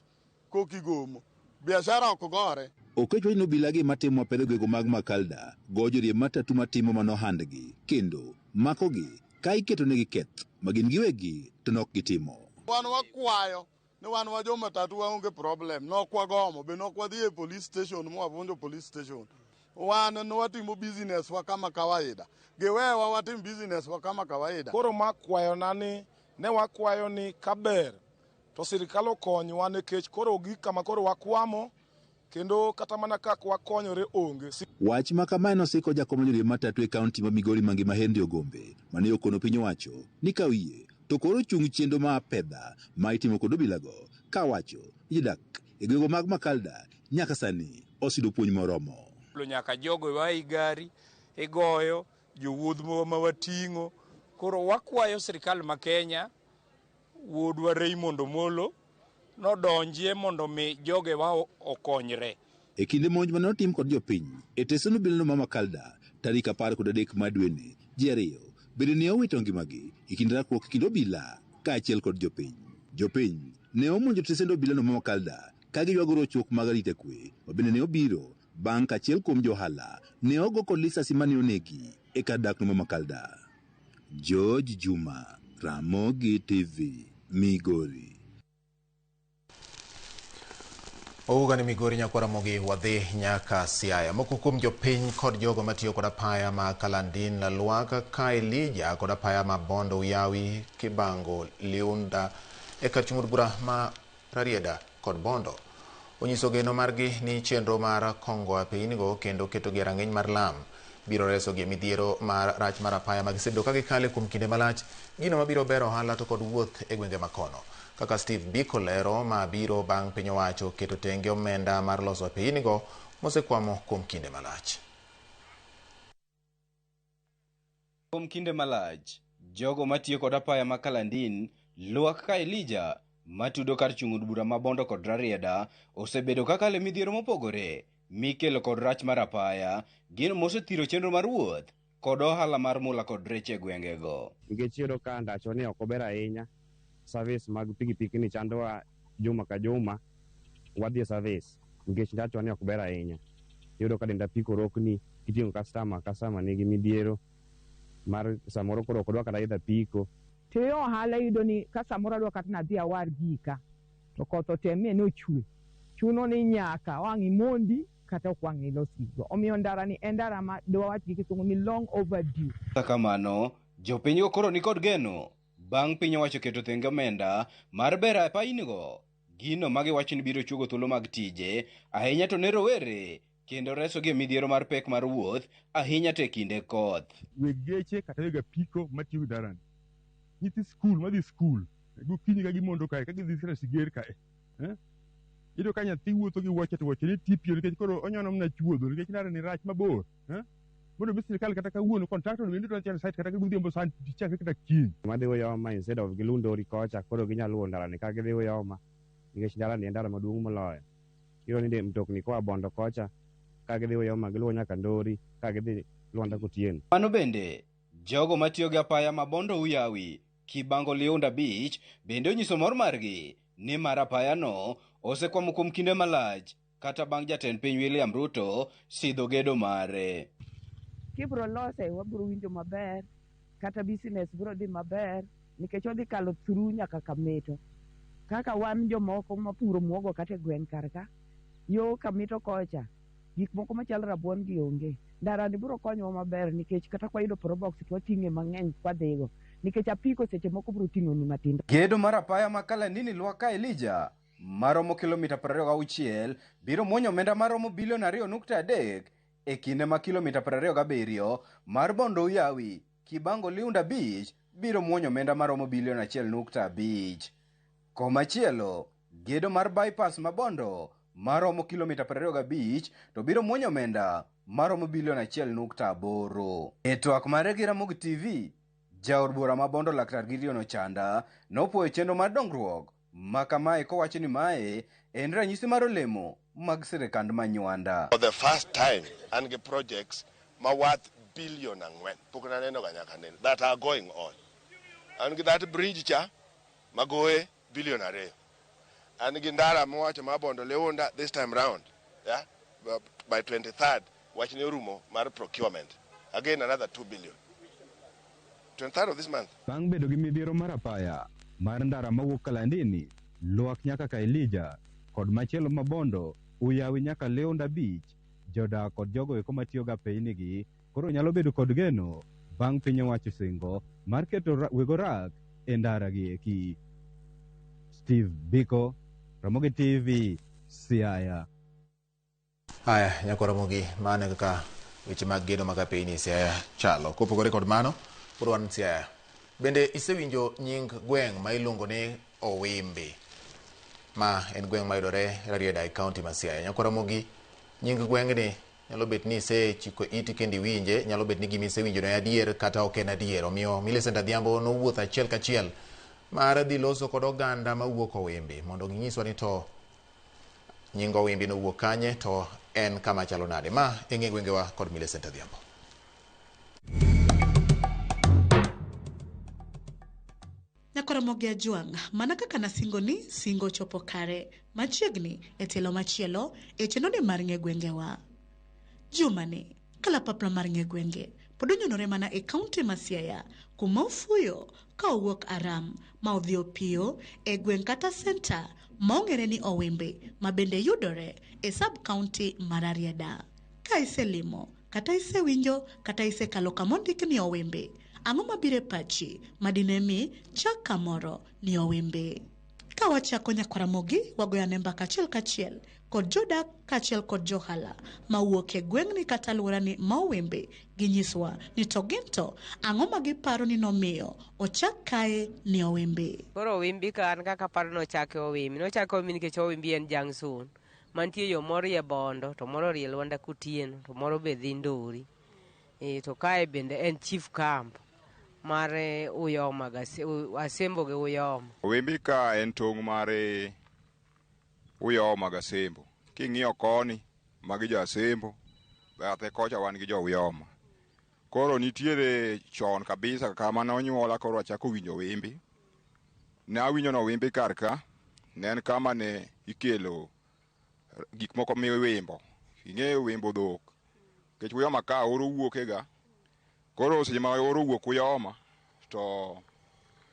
kokigomo. Biashara ok gore. Okech wacho ni obilagi matimo apedha gwego mag Makalda go joriemb matatu matimo mano handgi kendo makogi ka iketonegi keth ma gin giwegi to nok gitimo. Wan wakwayo ni wan wa jomatatu waonge problem. Nok wagomo, be nok wadhi e police station mwavunjo police station. Wan nwatimo business wa kama kawaida. Giwewa watim business wa kama kawaida. Koro ma kwayona ni ne wakwayo ni kaber to sirikal okonywa nikech koro gik kama koro wakwamo kendo kata mana kaka wakonyore onge. Wach ma kamae nosiko jakom joriemb matatu e kaunti ma Migori mangima Henry Ogombe mane okono piny owacho ni ka oyie to koro chung chenro ma apedha ma itimo kod obilago kawacho ni jodak e gwenge mag Makalda nyaka sani oseyudo puonj moromo. Nyaka jogo wa i gari igoyo jowuoth ma wating'o. Koro wakwayo sirikal ma Kenya wuodwa Raymond Omolo nodonjie mondo mi jogewa okonyre. E kinde monj mane otim kod jopiny e tesend obilano ma Makalda tarik 13 mar dweni, ji 2 bende ne owito ngimagi e kind rakruok e kind obila kaachiel kod jopiny. Jopiny ne omonjo tesend obilano ma Makalda ka giywago rochruok mag arita kwe ma bende ne obiro bang' ka achiel kuom johala ne ogo kod lisasi mane onegi e kar dakno ma Makalda. George Juma, Ramogi TV, Migori. Owuoga ni Migori nyakwa Ramogi wadhi nyaka Siaya. Moko kuom jopiny kod jogo matiyo kod apaya ma Kalandin Lalwak ka Elija kod apaya ma Bondo Uyawi Kibango Liunda e kar chung' od bura ma Rarieda kod Bondo onyiso geno margi ni chenro mar kongo apeyinigo kendo ketogi e rang'iny mar lam biro resogi e midhiero mar rach mar apaya ma gisebedo ka gikale kuom kinde malach, gino mabiro bero ohala to kod wuoth e gwenge makono. Kaka Steve Biko lero, ma biro bang' piny owacho keto tenge omenda mar loso apeyinigo mosekwamo kuom kinde malach. Kuom kinde malach, jogo matiyo kod apaya ma Kalandin, Lwak ka Elija, matudo kar chung' od bura ma Bondo kod Rarieda, osebedo kakalo e midhiero mopogore mikelo kod rach mar apaya, gino mosethiro chenro mar wuoth kod ohala mar mula kod rech e gwengego. Nikech iyudo ka ndacho ni ok ober ahinya, service mag pikipiki ni chandowa juma ka juma, wadhi e service nikech ndachwa ni ok ber ahinya. Iyudo ka dend apiko rokni, kiting'o customer, customer nigi midhiero mar samoro koro ok odwa kata idho apiko. To ohala iyudo ni ka samoro adwa kata nadhi awar gika to koth otemie ni ochwe, chuno ni nyaka wang' imondi kata ok wang' ilos gigo. Omiyo ndara ni en ndara ma dwawach gi kisungu ni long overdue. Kata kamano, jopinygo koro nikod geno bang' piny owacho keto thenge omenda mar bero apayinigo, gino ma giwacho ni biro chuogo thuolo mag tije ahinya to ne rowere kendo resogi e midhiero mar pek mar wuoth ahinya to e kinde koth. Weg geche kata weg apiko matiyo gi ndarani, nyithi skul madhi skul gokinyi ka gimondo kae ka gidhi kata Siger kae, iyudo ka nyathi wuotho gi wuoche to wuoche ne ti piyo nikech koro onyono mana chuodho nikech ndarani rach mabor, Mondo mi sirikal kata kawuono contractor bende dwa chako site kata godhiambo sani tich chakre kata kiny. Madhi Uyoma instead of giluw Ndori kocha koro ginyalo luwo ndarani ka gidhi Uyoma nikech ndarani en ndara maduong' moloyo. Iyudo ni mtokni koa Bondo kocha ka gidhi Uyoma giluwo nyaka Ndori ka gidhi Lwanda Kotieno. Mano bende, jogo matiyo gi apaya ma Bondo Uyawi, Kibango Liunda Beach bende onyiso mor margi ni mar apayano osekwamo kuom kinde malach kata bang' jatend piny William Ruto sidho gedo mare. Kibro lose wabro winjo maber, kata business bro dhi maber nikech odhi kalo through nyaka Kameto. Kaka wan jomoko mapuro muogo kata e gweng' kar ka, yo Kamito kocha, gik moko machalo rabuon gi onge. Ndara ni biro konyowa maber nikech kata kwayudo probox to wating'e mang'eny kwadhigo nikech apiko seche moko biro ting'oni matindo. Gedo mar apaya ma Kalandini Lwaka Elija maromo kilomita 26 biro muonyo omenda maromo bilion 2.3 e kinde ma kilomita 27 mar Bondo Uyawi Kibango Liunda Beach biro muonyo omenda maromo bilion 1.5. Komachielo, gedo mar bypass ma Bondo maromo kilomita 25 to biro muonyo omenda maromo bilion 1.8. E twak mare gi Ramogi TV, jaod bura ma Bondo Laktar Gideon Ochanda nopuoyo chenro mar dongruok ma kamae kowacho ni mae en ranyisi mar olemo mag sirikand Manywanda. For the first time, an gi projects ma worth billion 4 pok naneno ga nyaka nene that are going on. An gi that bridge cha magoye billion 2. An gi ndara mowacho ma Bondo Leunda this time round, yeah, by 23rd wach ne orumo mar procurement. Again another 2 billion. 23rd of this month. Bang' bedo gi midhiero mar apaya mar ndara mawuok Kalandini, Lwak nyaka Kaelija kod machielo ma Bondo, Uyawi nyaka Leunda Beach, jodak kod jogo eko matiyo gi apeynigi koro nyalo bedo kod geno bang' piny owacho singo mar keto wego rak e ndara gi eki. Steve Biko, Ramogi TV, Siaya. Haya, nyako Ramogi, mano e kaka weche mag gedo mag apeyni Siaya chalo. Kopogore kod mano, pod wan Siaya. Bende isewinjo nying gweng' ma iluongo ni Owimbi, ma en gweng' mayudore Rarieda e kaunti ma Siaya. Nyako Ramogi, nying gweng'ni nyalo bet ni isechiko iti kendo iwinje, nyalo bet ni gima isewinjo en adier kata ok en adier. Omiyo Millicent Adhiambo nowuotho achiel kachiel mar dhi loso kod oganda mawuok Owimbi mondo ginyiswa ni to nying Owimbi nowuok kanye to en kama chalo nade. Ma e ng'e gwengewa kod Millicent Adhiambo. Nyakoromogi Ajwang', mana kaka nasingo ni singo chopo kare machiegni e tielo machielo e chenro mar ng'e gwengewa. Jumani, kalapapla mar ng'e gwenge pod onyonore mana e kaunti ma Siaya kuma ofuyo ka owuok Aram ma odhi opiyo e gweng' kata senta ma ong'ere ni Owimbi ma bende yudore e sub kaunti mar Rarieda. Ka iselimo kata isewinjo kata isekalo kama ondik ni Owimbi, ang'o mabiro e pachi madine mi chak kamoro ni Owimbi? Ka wachako Nyakwaramogi, wagoyo ane mbaka achiel kachiel kod jodak kaachiel kod johala mawuok e gweng'ni kata alworani ma Owimbi. Ginyiswa ni to gin to ang'o ma giparo ni nomiyo ochak kae ni Owimbi. Koro Owimbi ka an kaka aparo nochake Owimbi. Nochake Owimbi nikech Owimbi en junction mantie yo moro rie Bondo to moro rie Lwanda Kotieno to moro be dhi Ndori. To kae bende en chief camp mar Uyoma, Asembo gi Uyoma. Owimbi ka en tong' mar Uyoma gi Asembo. King'iyo koni, magi jo Asembo, bathe kocha wan gi jo Uyoma. Koro nitiere chon kabisa kama nonyuola koro achako winjo Owimbi. Ne awinjo ni Owimbi kar ka, ne en kama ne ikelo gik moko miwimbo. Ing'eyo wimbo dhok. Nikech Uyoma ka oro wuokega. Koro seche ma oro wuok Uyoma, to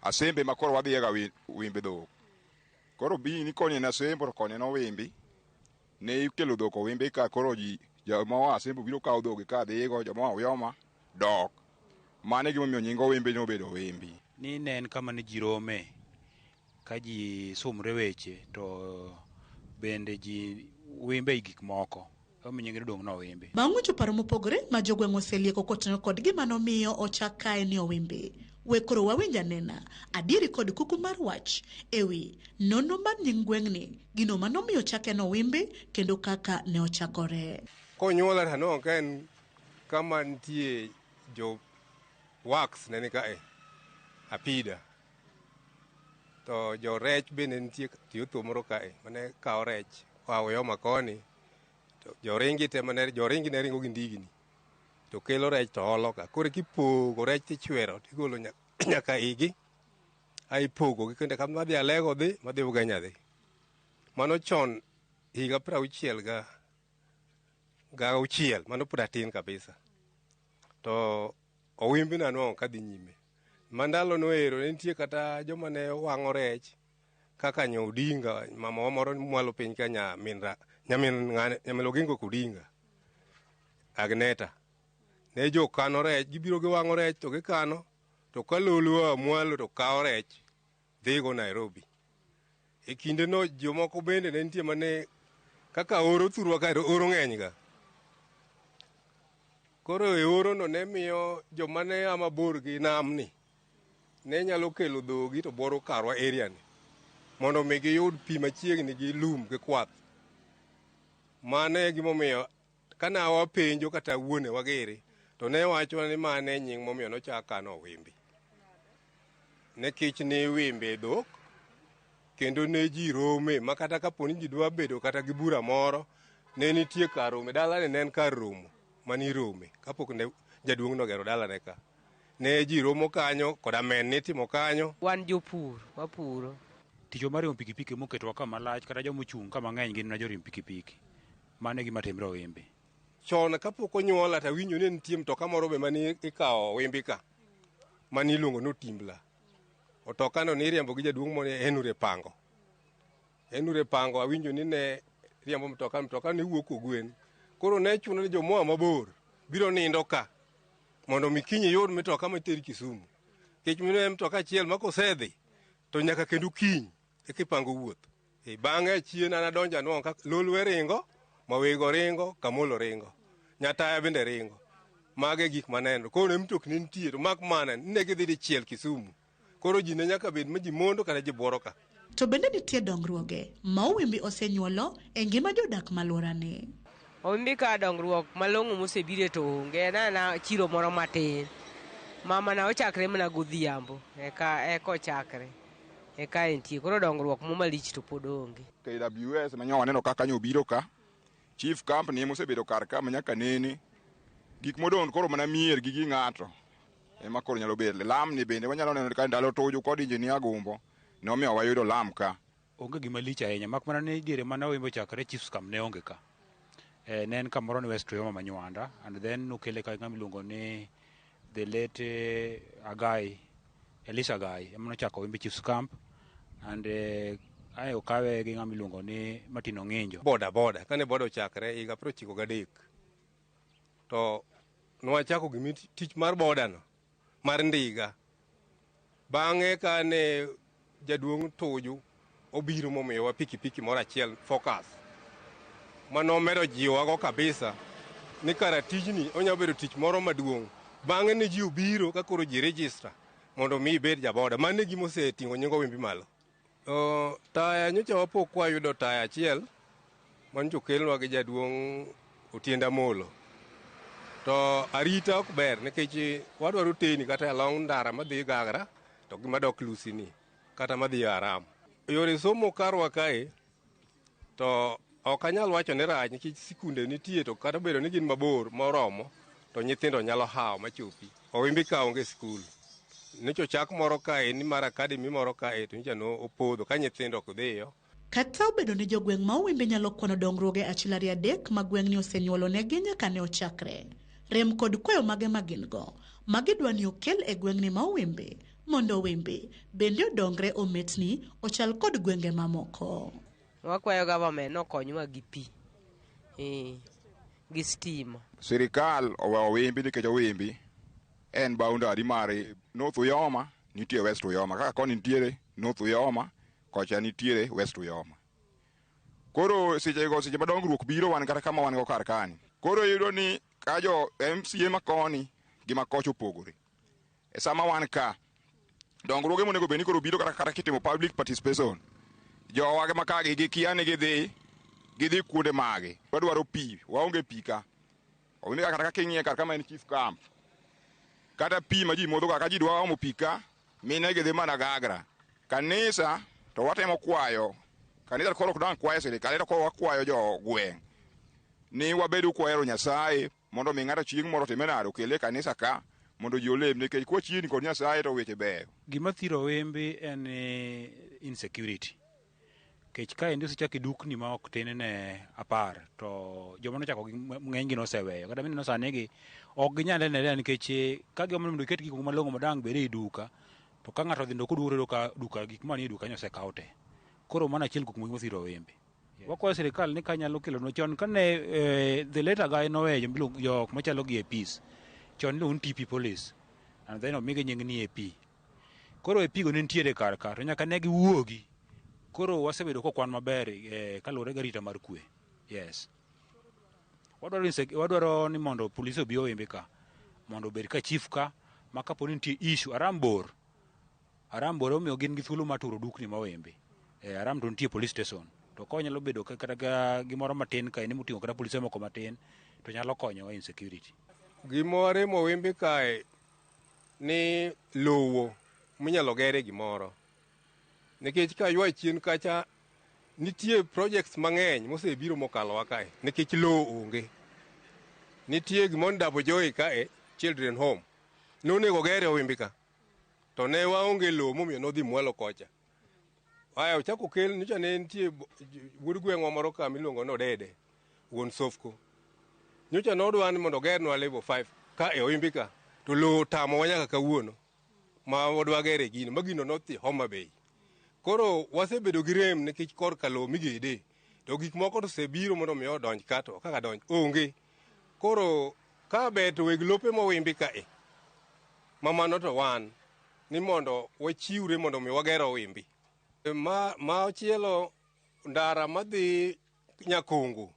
Asembe ma koro wadhiyega wimbe dhok. Koro bi ni koni en Asembo to koni en Owimbi. Ne ikelo dhok Owimbi ka koro ji joma oa Asembo biro kawo dhogi ka dhigo, joma oa Uyoma dok. Mano e gimomiyo nying Owimbi nobedo Owimbi. Ni ne en kama ne ji rome ka ji sumre weche to bende ji wimbe gik moko. Omiyo nyinge dong' no Owimbi. Bang' winjo paro mopogore ma jogweng' oselieko kotenore kod gima nomiyo ochak kae ni Owimbi, we koro wawinj anena adieri kod kuku mar wach ewi nonro mar nying gweng'ni, gino manomiyo ochake ni Owimbi kendo kaka ne ochakore. Konyuola to anwang'o ka en kama nitie jo wax ne ni kae, apida. To jo rech bende nitie tiyo thuo moro kae mane kawo rech koa Uyoma koni. To joringi te mane joringi ne ringo gi ndigni to kelo rech to olo ka. Koro kipogo rech tichwero tigolo nyaka igi, ai ipogo gi kendo kama madhi Alego dhi, madhi Ugenya dhi. Mano chon higa 66, mano pod atin kabisa. To Owimbi nanwang'o kadhi nyime. Ma ndalo no ero ne nitie kata joma ne wang'o rech Kaka nya Odinga, mamawa moro mwalo piny ka nyamin nyamin Oginga ok Odinga, Agneta. Ne jo kano rech, gibiro giwang'o rech to gikano, to ka lolo oa mwalo to kawo rech dhigo Nairobi. E kindeno jomoko bende ne nitie mane kaka oro thurwa kae to oro ng'eny ga. Koro e oro no ne miyo joma ne a mabor gi namni ne nyalo kelo dhogi to buoro karwa area ni mondo mi giyud pi machiegni gi lum gi kwath. Mano e gimomiyo kane wapenjo kata wuonewa giri to ne wacho ni mano e nying momiyo nochak kano Owimbi. Nikech ne iwimbe dhok kendo ne ji rome ma kata kapo ni ji dwa bedo kata gi bura moro ne nitie kar romo. Dalani ne en kar romo manirome kapok ne jaduong' nogero dalane ka. Ne ji romo kanyo koda men nitimo kanyo. Wan jopur, wapuro. Tich mar riembo pikipiki moketowa ka malach kata joma ochung' ka mang'eny gin mana joriemb pikipiki. Mano e gima timre Owimbi. Chon kapok onyuola to awinjo ni nitie mtoka moro be mane ikawo Owimbi ka mane iluongo ni Otimbla. Otokano niriembo gi jaduong' moro Henry Pango. Henry Pango awinjo ni ne riembo mtoka, mtoka ne wuok Kogwen. Koro ne chuno ni jomoa mabor biro nindo ka mondo mi kiny iyud mtoka materi Kisumu. Nikech ne en mtoka achiel ma kosedhi to nyaka kendo kiny eka ipango wuoth. E bang'e achien an adonjo anwang'o ka Lolwe ringo, Mawego ringo, Kamolo ringo, Nyataya bende ringo. Mago e gik maneno. Koro ne mtokni nitie to mak mana ni ne gidhi dichiel Kisumu. Koro ji ne nyaka bed ma ji mondo kata ji buoro ka. To bende nitie dongruoge ma Owimbi osenyuolo e ngima jodak malworani. Owimbi ka dongruok malong'o mosebire to onge. En aena chiro moro matin. Mama na ochakre mana godhiambo eka eka ochakre. Eka entie. Koro dongruok mo malich to pod onge. KWS manyo waneno kaka nyo obiro ka. Chief Company mosebedo kar ka manyaka nene. Gik modong' koro mana mier gi gi ng'ato ema koro nyalo bedo. Lam ni bende wanyalo neno ka ndalo Tuju kod Engineer Gumbo nomiyo wayudo lam ka. Onge gima lich ahinya mak mana ni diere mane Owimbi ochakre Chiefs Camp ne onge ka. Ne en kamoro ni West Uyoma Manywanda and then nokele ka ng'ama iluongo ni the late Agai, Elisha Agai ema nochako Owimbi Chiefs Camp and ae okawe gi ng'ama iluongo ni Martin Ong'injo. Boda boda, kane boda ochakre higa 93 to nwachako gimi tich mar boda no mar ndiga. Bang'e kane jaduong' Tuju obiro momiyowa pikipiki moro achiel Focus manomedo jiwowago kabisa ni kara tijni onyalo bedo tich moro maduong'. Bang'e ne ji obiro ka koro ji register mondo mi ibed jaboda. Mano e gima oseting'o nying Owimbi malo. Taya nyocha wapo kwayudo taya achiel manyocha okelnwa gi jaduong' Otiende Amolo. To arita ok ber nikech wadwaro teni kata along ndara madhi Gagra to gi madok Lusini kata madhi Aram. Yore somo karwa kae to ok anyal wacho ni rach nikech sikunde nitie to kata obedo ni gin mabor moromo to nyithindo nyalo hawo machopi. Owimbi ka onge skul. Nyocha ochak moro kae ni mar academy moro kae to nyocha no opodho ka nyithindo ok dhiyo. Kata obedo ni jogweng' ma Owimbi nyalo kwano dongruoge achiel ariyo adek ma gweng'ni osenyuolonegi nyaka ne ochakre. Rem kod kwayo mage ma gin go ma gidwa ni okel e gweng'ni ma Owimbi mondo Owimbi bende odongre ometni ochal kod gwenge mamoko. Wakwayo government nokonywa gi pi. Gi stima. Sirikal oweyo Owimbi nikech Owimbi en boundary mar North Uyoma nitie West Uyoma. Kaka koni nitiere North Uyoma, kocha nitiere West Uyoma. Koro sechego seche ma dongruok biro wan kata kama wan go kar kani. Koro iyudo ni ka jo MCA ma koni gi ma kocha opogore. E sama wan ka, dongruoge monego bed ni koro biro kata kitimo public participation. Jowa ma ka gi gikia ni gidhi kuonde mage. Wadwaro pi, waonge pi ka. Owimbi kata ka king'iye kar kama en chief camp. Kata pi ma ji modho ka ji dwa omo pi ka, mine gidhi mana Gagra. Kanisa to watemo kwayo. Kanisa koro ok dang' kwayo sirikal, to koro wakwayo jo gweng' ni wabedu kwahero Nyasaye mondo mi ng'ato chieng' moro otime nade okele e kanisa ka mondo ji olem nikech kwachiegni kod Nyasaye to weche beyo. Gima thiro Owimbi en insecurity. Kech kaendi osechak dukni ma ok tin ne 10 to joma nochako gi ng'eny gi noseweyo. Kata mineno sani gi ok ginyal nenre nikech ka giomo mondo giket gik malong'o madang' bed ei duka to ka ng'ato odhi koduogo to ka duka gik manie duka nyo osekaw te. Koro mano achiel kuom gik mothiro Owimbi. Wakwayo sirikal ni kanyalo kelonwa chon kane the later guy noweyo jok machalo gi APs. Chon iluongo ni TP Police and then omigi nying ni AP. Koro AP go ne nitiere kar ka to nyaka ne giwuogi. Koro wasebedo kokwan maber kaluwore gi arita mar kwe. Yes. Wadwaro ni mondo polise obi Owimbi ka mondo obed ka chief ka ma kapo ni nitie issue Aram bor. Aram bor omiyo gin gi thuolo mar turo dukni ma Owimbi. Aram to nitie police station. To ka onyalo bedo kata gimoro matin kaendi moting'o kata polise moko matin to nyalo konyowa in security. Gima waremo Owimbi kae ni lowo minyalo gere gimoro. Nikech ka ywa chien kacha nitie projects mang'eny mosebiro mokalowa kae nikech lowo onge. Nitie gimoro ni Dabo Joy kae Children Home. Nonego gere Owimbi ka. To ne waonge lowo momiyo nodhi mwalo kocha. Aya ochako okel nyocha ne nitie wuod gweng'wa moro ka miluongo ni Odede wuon Sofco. Nyocha nodwa ni mondo ogernwa level 5 ka e Owimbi ka to lowo otamowa nyaka kawuono ma wadwa gere gino ma gino nodhi Homa Bay. Koro wasebedo gi rem nikech korka lowo migede to gik moko to osebiro mondo mi odonj ka to kaka donj onge. Koro ka ber to weg lope mowimbi kae ma mano to wan ni mondo wachiwre mondo mi wager Owimbi. Ma chielo ndara madhi Nyakongo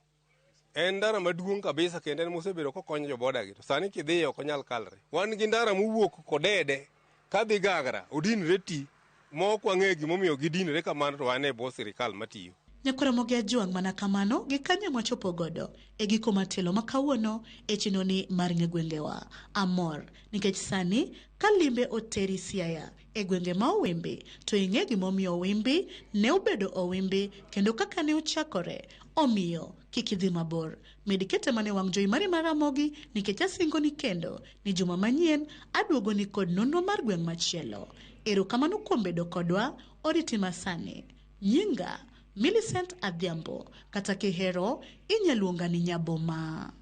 en ndara maduong' kabisa kendo en mosebedo kokonyo joboda gi to sani kidhiye ok onyal kalre. Wan gi ndara mowuok Kodede kadhi Gagra odinre ti ma ok wang'eyo gimomiyo gidinre kamano to wan e bwo sirikal matiyo. Nyakwar Ramogi Ajwang' mana kamano gi kanyo mwachopo godo e giko mar tielo ma kawuono e chenroni mar ng'e gwengewa. Amor nikech sani ka limbe oteri Siaya e gwenge ma Owimbi to ing'e gimomiyo Owimbi ne obedo Owimbi kendo kaka ne ochakore. Omiyo kik idhi mabor. Med kete mana e wang' jowi mari mar Ramogi nikech asingoni kendo ni juma manyien aduogoni kod nonro mar gweng' machielo. Erokamano kuom bedo kodwa oriti masani. Nyinga Millicent Adhiambo kata kihero inya luonga ni Nyaboma.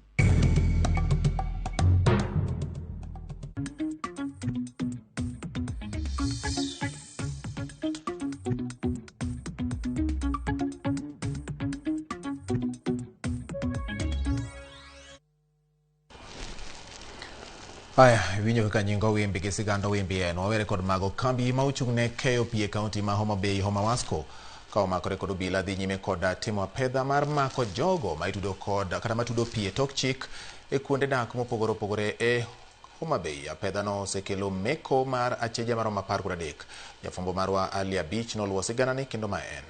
Aya, iwinjo kaka nying Owimbi gi sigand Owimbi en. Wawere kod mago kambi ma ochung' ne keyo pi e kaunti ma Homa Bay, Homa Wasco, ka omakore kod obila dhi nyime kod timo apedha mar mako jogo ma itudo kod kata matudo pi e tok chik e kuonde dak mopogore opogore e Homa Bay. Apedha no osekelo meko mar acheje maromo 13. Jafwambo marwa Ali Abich noluwo siganani kendo ma en.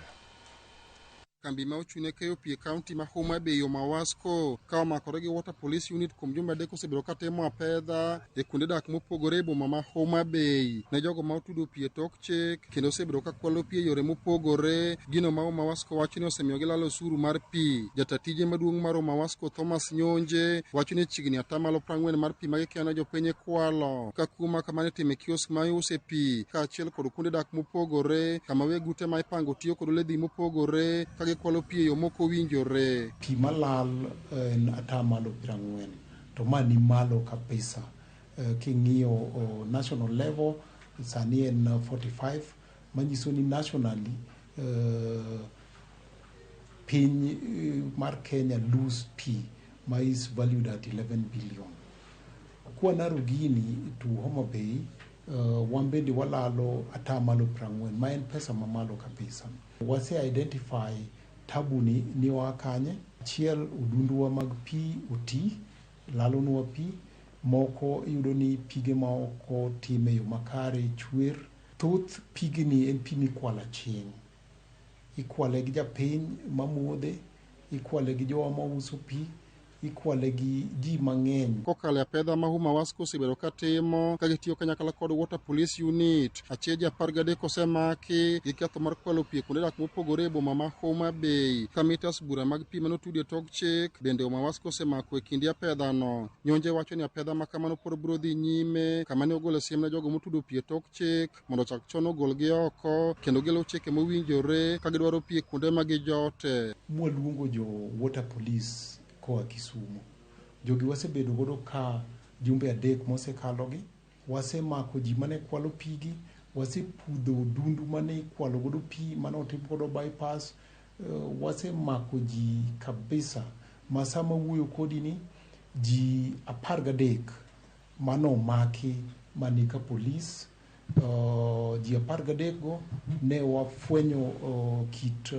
Kambi ma ochung' ne keyo pi e kaunti ma Homa Bay Omawasco ka omakore gi Water Police Unit kuom jumbe 3 osebedo ka timo apedha e kuonde dak mopogore e boma ma Homa Bay ne jogo ma otudo pi e tok chik kendo osebedo ka kwalo pi e yore mopogore. Gino ma Omawasco wacho ni osemiyo gilalo osuru mar pi. Jata tije maduong' mar Omawasco Thomas Nyonje wacho ni chiegni 40% mar pi ma gikeyo ne jopiny ikwalo ka kuo ma kamano itimo e kiosk ma iuse pi kaachiel kod kuonde dak mopogore kama weg ute ma ipango tiyo kod oledhi mopogore ka gikwalo pi e yo mok owinjore. Pi malal en 40% to ma ni malo kabisa. King'iyo national level sani en 45 manyiso ni nationally piny mar Kenya lose pi ma is valued at 11 billion. Kwa narrow gini to Homa Bay wan bende walalo 40% ma en pesa mamalo kabisa. Wase identify tabu ni ni oa kanye. Achiel odunduwa mag pi oti lalonwa pi moko iyudo ni pige ma ok otim e yo makare chwer. Thoth pigni en pi mikwalo aching'. Ikwale gi japiny mamodhe, ikwale gi jowa mauso pi, ikwale gi ji mang'eny. Kokalo e apedha ma Homa Wasco osebedo ka timo ka gitiyo kanyakla kod Water Police Unit, acheje 13 osemaki gi ketho mar kwalo pi e kuonde dak mopogore e boma ma Homa Bay. Ka mitas bura mag pi manotudi e tok chik bende Homa Wasco osemako e kinde apedhano. Nyonje wacho ni apedha ma kamano pod biro dhi nyime kama ne ogolo siem ne jogo motudo pi e tok chik mondo ochak chon ogolgi oko kendo giluw chike mowinjore ka gidwaro pi e kuonde ma gijote. Mwaluongo jo Water Police koa Kisumu. Jogi wasebedo godo ka jumbe 3 mosekalogi. Wasemako ji mane kwalo pigi, Wasepudho odundu mane ikwalo godo pi mane otim godo bypass. Wasemako ji kabisa ma sama wuoyo kodi ni ji 13 manomaki mani ka polis. Ji 13 go ne wafwenyo kit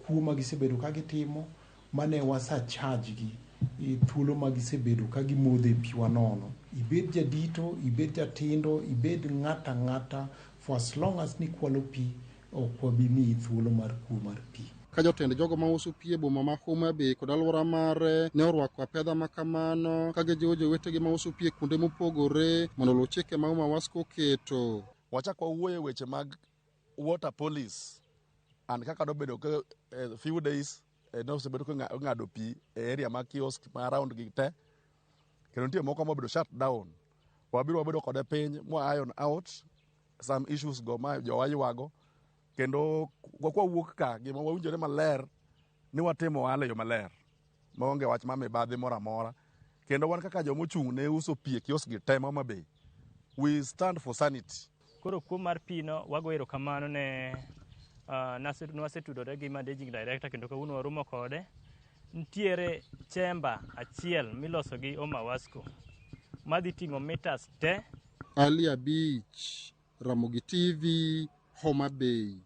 kuo ma gisebedo ka gitimo mane wasa charge gi e thuolo ma gisebedo ka gimodho e pi wanono. Ibed jadito, ibed jatindo, ibed ng'ata ng'ata, for as long as ni kwalo pi, ok wabi miyi thuolo mar kuo mar pi. Ka jotend jogo mauso pi e boma ma Homa Bay kod alwora mare ne orwako apedha ma kamano ka gijiwo jowetegi mauso pi e kuonde mopogore mondo oluw chike ma Uma Wasco oketo. Wachak wawuoyo e weche mag water police and kaka nobedo ka few days nosebedo ka ng'ado pi e area mag kiosk ma around gi te, kendo nitie moko mobedo shut down. Wabiro wabedo kode piny mwa iron out some issues go ma jowa ywago, kendo kwa wuok ka gima wawinjore maler ni watimo ohala e yo maler maonge wach ma mibadhi moro amora, kendo wan kaka joma ochung' ne uso pi e kiosk gi te ma Homa Bay, we stand for sanity. Koro kuo mar pi no wago erokamano ne nwasetudore gi managing director kendo kawuono waromo kode. Nitiere chamber achiel miloso gi Oma Wasco madhi ting'o meters te. Ali Abich, Ramogi TV, Homa Bay.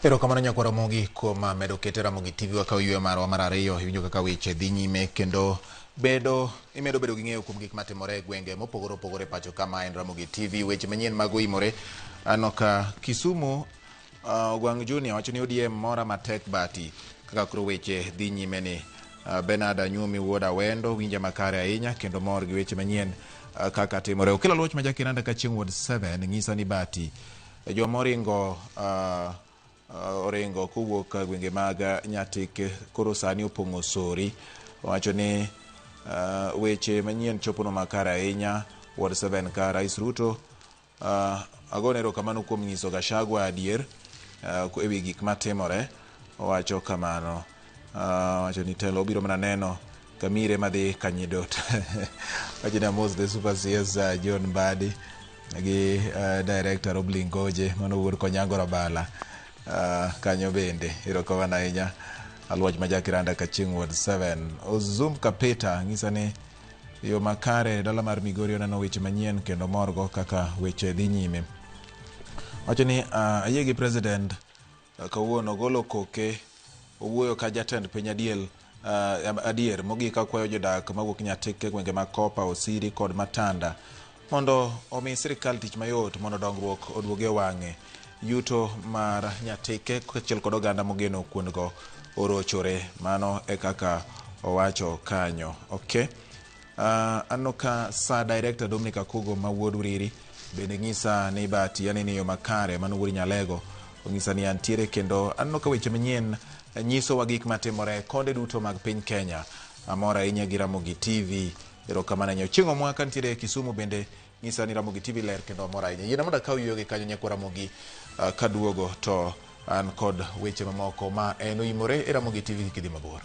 Erokamano nyakwa Ramogi kuom medo kete Ramogi TV wakaw yweyo marwa mar ariyo. Iwinjo kaka weche dhi nyime kendo bedo imedo bedo gi ng'eyo kuom gik matimore e gwenge mopogore opogore pacho kama en Ramogi TV. Weche manyien mag oimore aneno ka Kisumu Ogwang' Junior wacho ni ODM mora matek bati kaka koro weche dhi nyime ni. Bernard Anyuomi wuod Awendo winja makare ahinya kendo mor gi weche manyien kaka timore. Okelo Luoch ma Jakinanda ka chieng' Ward 7 ng'isa ni bati joma oringo oringo kowuok gwenge mag Nyatik koro sani opong'o Sori. Owacho ni weche manyien chopono makare ahinya Ward 7 ka Rais Ruto agone erokamano kuom nyiso Gachagua adier ewi gik matimore. Owacho kamano. Owacho ni telo obiro mana neno Kamire madhi Kanyidot. Wacho ni amos the super CS John Mbadi gi director Roblin Goje mano wuod Konyango Rabala kanyo bende. Erokamano ahinya Aluoch ma Jakiranda Kaching' Ward 7. Ozum Kapita ng'isa ni yo makare dala mar Migori oneno weche manyien kendo morgo kaka weche dhi nyime. Wacho ni ayie gi president kawuono golo koke owuoyo ka jatend piny adier mogik akwayo jodak mawuok Nyatik e gwenge mag Kopa, Osiri kod Matanda mondo omi sirikal tich mayot mondo dongruok oduog e wang'e. Yuto mar Nyatike kaachiel kod oganda mogeno kuondgo orochore. Mano e kaka owacho kanyo. Okay. Aneno ka sa director Dominic Akugo ma wuod Uriri bende ng'isa ni bati aneno yo makare mano wuod Nyalego ong'isa ni antiere kendo aneno ka weche manyien nyisowa gik matimore konde duto mag piny Kenya. Amor ahinya gi Ramogi TV. Erokamano ahinya. Chieng' omwa kantiere e Kisumu bende ng'isa ni Ramogi TV ler kendo amor ahinya. Yiena mondo akaw yueyo gi kanyo nyakwa Ramogi kaduogo to an kod weche mamoko ma en oimore e Ramogi TV kik idhi mabor.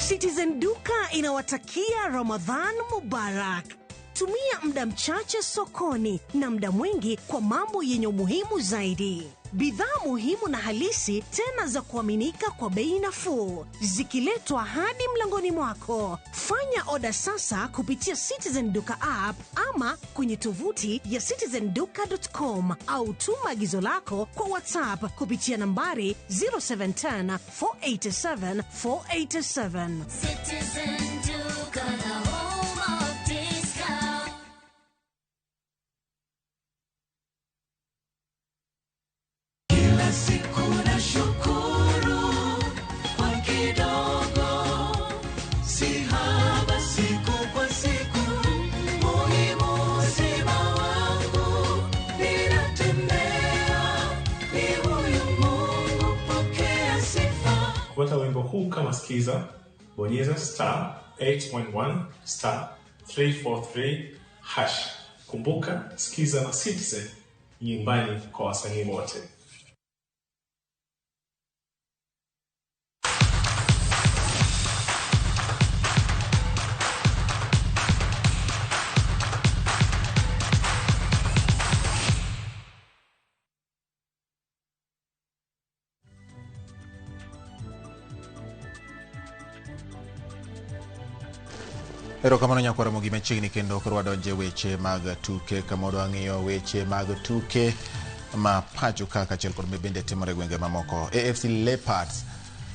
Citizen Duka inawatakia Ramadhan Mubarak. Tumia muda mchache sokoni na muda mwingi kwa mambo yenye umuhimu zaidi. Bidhaa muhimu na halisi tena za kuaminika kwa bei nafuu, zikiletwa hadi mlangoni mwako. Fanya oda sasa kupitia Citizen Duka app ama kwenye tovuti ya citizenduka.com au tuma agizo lako kwa WhatsApp kupitia nambari 0710 487 487. Citizen Duka, the home of discount. Kila siku na shukuru kwa kidogo, si haba siku kwa siku, muhimu. Skiza, bonyeza star 811 star 343 hash. Kumbuka, Skiza na Citizen nyumbani kwa wasanii wote. Erokamano nyakwar Ramogi machiegni kendo koro wadonje weche mag tuke kama wadwa ng'iyo weche mag tuke ma pacho ka kaachiel kod bende timore e gwenge mamoko. AFC Leopards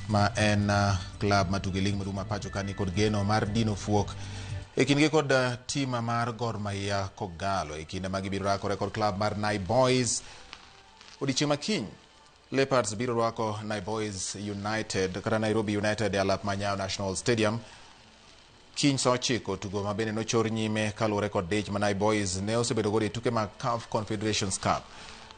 ma en club matugo e lig maduong' ma pacho ka nikod geno mar dino fuok e kindgi kod tim mar Gor Mahia Kogalo e kinde ma gibiro rakore kod club mar Nai Boys odiechieng' ma kiny. Leopards biro rwako Nai Boys United kata Nairobi United e alap ma Nyayo National Stadium kiny saa 9. Tugo ma bende nochor nyime kaluwore kod dich ma Nai Boys ne osebedo godo e tuke mag CAF Confederations Cup.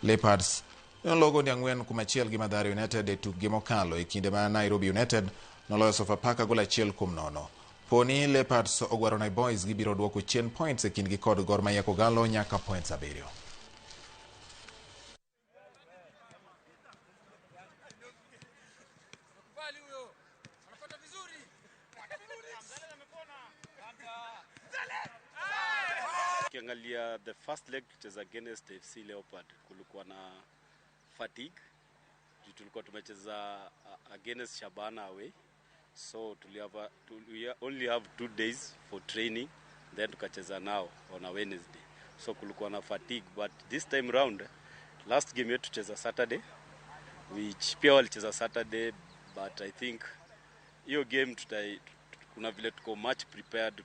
Leopards ne ologo ni 4-1 gi Mathare United e tukgi mokalo e kinde ma Nairobi United noloyo Sofapaka gol 1-0. Poni Leopards ogwaro Nai Boys, gibiro duoko chien points e kindgi kod Gor Mahia Kogalo nyaka points 7. Ukiangalia the first leg tucheza against FC Leopard, kulikuwa na fatigue juu tulikuwa tumecheza against Shabana away, so we only have 2 days for training, then tukacheza nao on a Wednesday, so kulikuwa na fatigue. But this time round, last game yetu tucheza Saturday, which pia walicheza Saturday, but I think hiyo game kuna vile tuko much prepared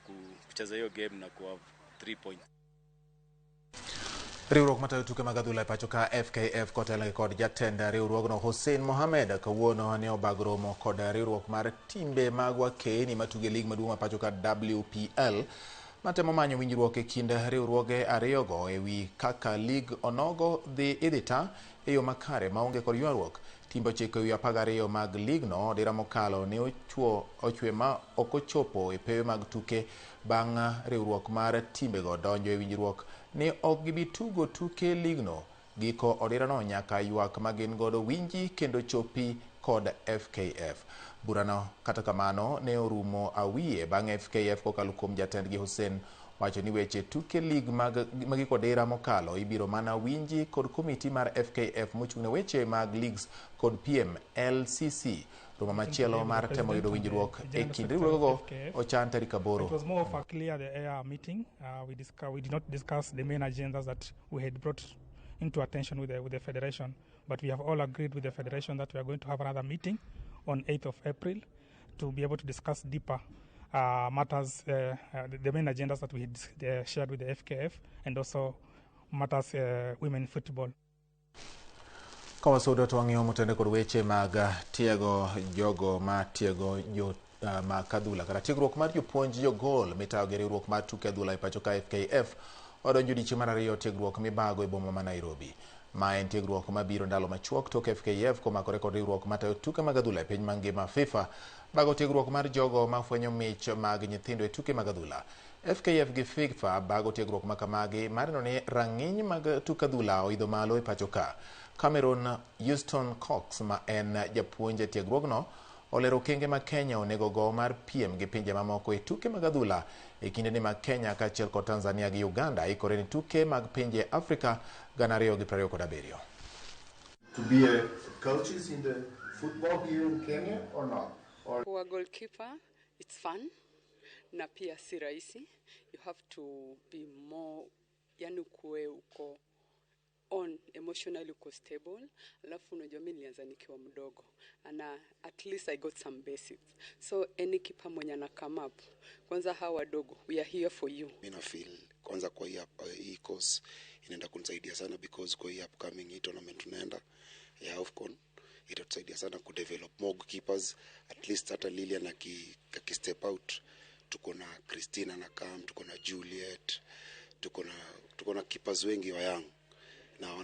kucheza hiyo game na kuwa 3 points. Riwruok matayo tuke mag adhula e pacho ka FKF kotelne kod jatend riwruogno Hussein Mohamed kawuono ne obag romo kod riwruok mar timbe mag wakeni matugo e lig maduong' ma pacho ka WPL matemo manyo winjruok e kind riwruoge ariyogo e wi kaka lig onogo dhi idhi ta e yo makare maonge kod ywaruok. Timbe 9 ewi 12 mag ligno dira mokalo ne ochwe ma ok ochopo e pewe mag tuke bang' riwruok mar timbego donjo e winjruok ni ok gibi tugo tuke ligno. Giko odirano nyaka ywak ma gin godo winji kendo chopi kod FKF. Burano kata kamano ne orumo awiye bang' FKF kokalo kuom jatendgi Hussein wacho ni weche tuke lig mag giko dira mokalo ibiro mana winji kod komiti mar FKF mochung' ne weche mag leagues kod PMLCC. Romo machielo mar temo yudo winjruok e kind riwruogego ochan tarik 8. It was more of a clear the air meeting. We did not discuss the main agendas that we had brought into attention with the federation, but we have all agreed with the federation that we are going to have another meeting on 8th of April to be able to discuss deeper matters, the main agendas that we had shared with the FKF, and also matters women football. Kawasudo to wang'iyo motende kod weche mag tiego jogo ma tiego jo mag adhula kata tiegruok mar jopuonj jogol mitayo gi riwruok mar tuke adhula e pacho ka FKF odonjo odiechieng' mar 2 tiegruok mibago e boma ma Nairobi. Ma en tiegruok mabiro ndalo machuok tok FKF komakore kod riwruok matayo tuke mag adhula e piny mangima FIFA bago tiegruok mar jogo mafwenyo mich mag nyithindo e tuke mag adhula. FKF gi FIFA bago tiegruok makamagi mar neno ni rang'iny mag tuke adhula oidho malo e pacho ka. Cameron Houston Cox ma en japuonj e tiegruogno olero okenge ma Kenya onego go mar piem gi pinje mamoko e tuke mag adhula e kindeni mag Kenya kaachiel kod Tanzania gi Uganda ikore ne tuke mag pinje Afrika 2027. To be a coaches in the football here in Kenya or not? Or Kuwa goalkeeper, it's fun na pia si rahisi. You have to be more, yani ukuwe uko on emotionally, uko stable. Alafu unajua mimi nilianza nikiwa mdogo and at least I got some basics. So any keeper mwenye ana come up, kwanza hawa wadogo, we are here for you. Mimi na feel kwanza kwa hii course inaenda kunisaidia sana because kwa hii upcoming hii tournament tunaenda ya AFCON itatusaidia sana ku develop more keepers. At least hata Lilian aki step out, tuko na Christina na Cam, tuko na Juliet, tuko na keepers wengi wa young na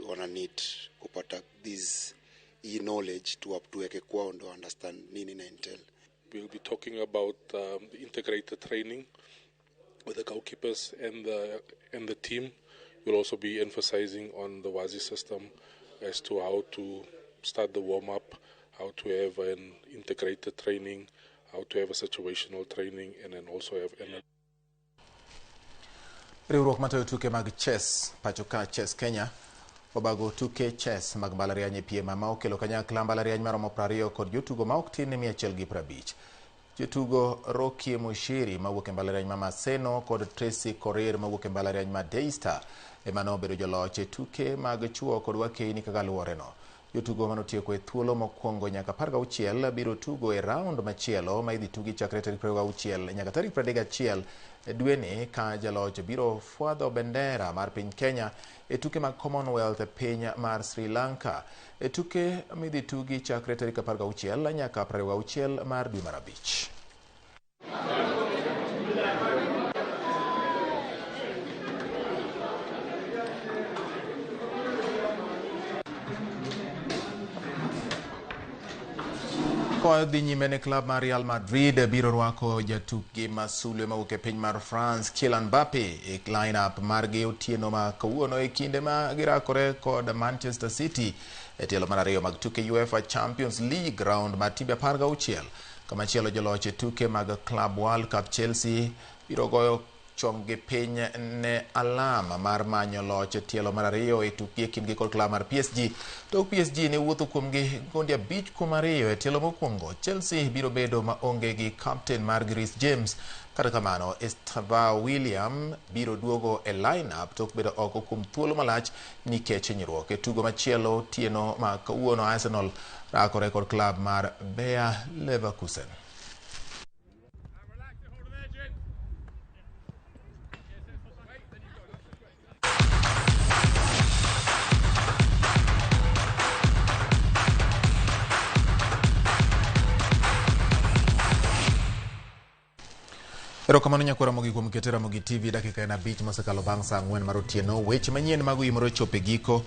wana need kupata this knowledge tuweke kwao ndo understand nini na entail. We'll be talking about the integrated training with the goalkeepers and the team. We'll also be emphasizing on the WASI system as to how to start the warm-up, how to have an integrated training, how to have a situational training, and then also have an Riwruok matayo tuke mag chess pacho ka Chess Kenya obago tuke chess mag mbalariany e piem ma okelo kanyakla mbalariany maromo 20 kod jotugo ma ok tin ne 150. Jotugo Rocky Mushiri mawuok e mbalariany ma Maseno kod Tracy Korir mawuok e mbalariany ma Daystar ema nobedo joloch e tuke mag chuo kod wakeini kaka luworeno. Jotugo manotieko e thuolo mokwongo nyaka 16 biro tugo e round machielo ma idhi tugi chakre tarik 26 nyaka tarik 31 dweni ka jaloch biro fwadho bendera mar piny Kenya e tuke mag Commonwealth e piny mar Sri Lanka e tuke midhi tugi chakre tarik 16 nyaka 26 mar dwe mar 5. Koa dhi nyime ne klab mar Real Madrid biro rwako jatukgi ma sulwe mawuok e piny mar France Kylian Mbappe e line-up margi otieno ma kawuono e kinde ma girakore kod Manchester City e tielo mar ariyo mag tuke UEFA Champions League round mar timbe 16. Kamachielo joloch e tuke mag Club World Cup Chelsea biro goyo chonggi piny ne alama mar manyo loch e tielo mar ariyo e tukgi e kindgi kod klab mar PSG. Tok PSG ne wuotho kuomgi gonde 5-2 e tielo mokwongo. Chelsea biro bedo maonge gi captain mar Reece James. Kata kamano, Estevao William biro duogo e line-up tok bedo oko kuom thuolo malach nikech hinyruok. E tugo machielo otieno ma kawuono Arsenal rakore kod klab mar Bayer Leverkusen. Erokamano nyakwar Ramogi kuom keto Ramogi TV dakika en 5 mosekalo bang' saa 4 mar otieno. Weche manyien mag oyimore chopo e giko.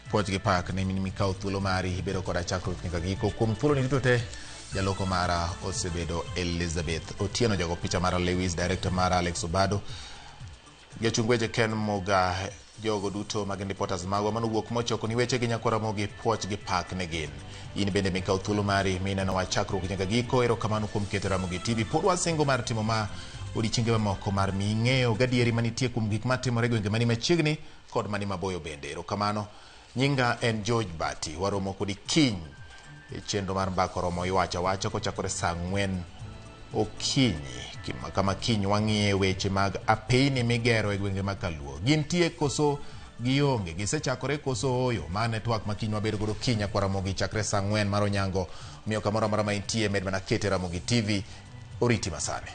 Puoch gi pak ne mikawo thuolo mari ibedo koda chakruok nyaka giko. Kuom thuolo ni duto te jaloko mara osebedo Elizabeth Otieno, jago picha mara Lewis, director mara Alex Obado, jachung weche Ken Muga, jogo duto magin reporters magwa manowuok mochoko ni weche gi nyakwar Ramogi. Puoch gi pak ne gin. In bende mikawo thuolo mari mineno wa chakruok nyaka giko. Erokamano kuom keto Ramogi TV. Pod wasingo mar timo ma odiechienge mamoko mar miyi ng'eyo gadieri manitie kuom gik matimore e gwenge mani machiegni kod mani maboyo bende. Erokamano. Nyinga en George Bati. Waromo kodi kiny e chenro mar Mbaka Oromo Iwacho Awacha kochakore saa 4 okinyi. Kama kiny wang'iye weche mag apeyni migero e gwenge mag Kaluo. Gintie koso gionge? Gisechakore koso ooyo? Ma network ma kiny wabedo godo kiny nyakwar Ramogi chakre saa 4 mar onyango. Omiyo kamoro amora ma intie med mana kete Ramogi TV oriti masani.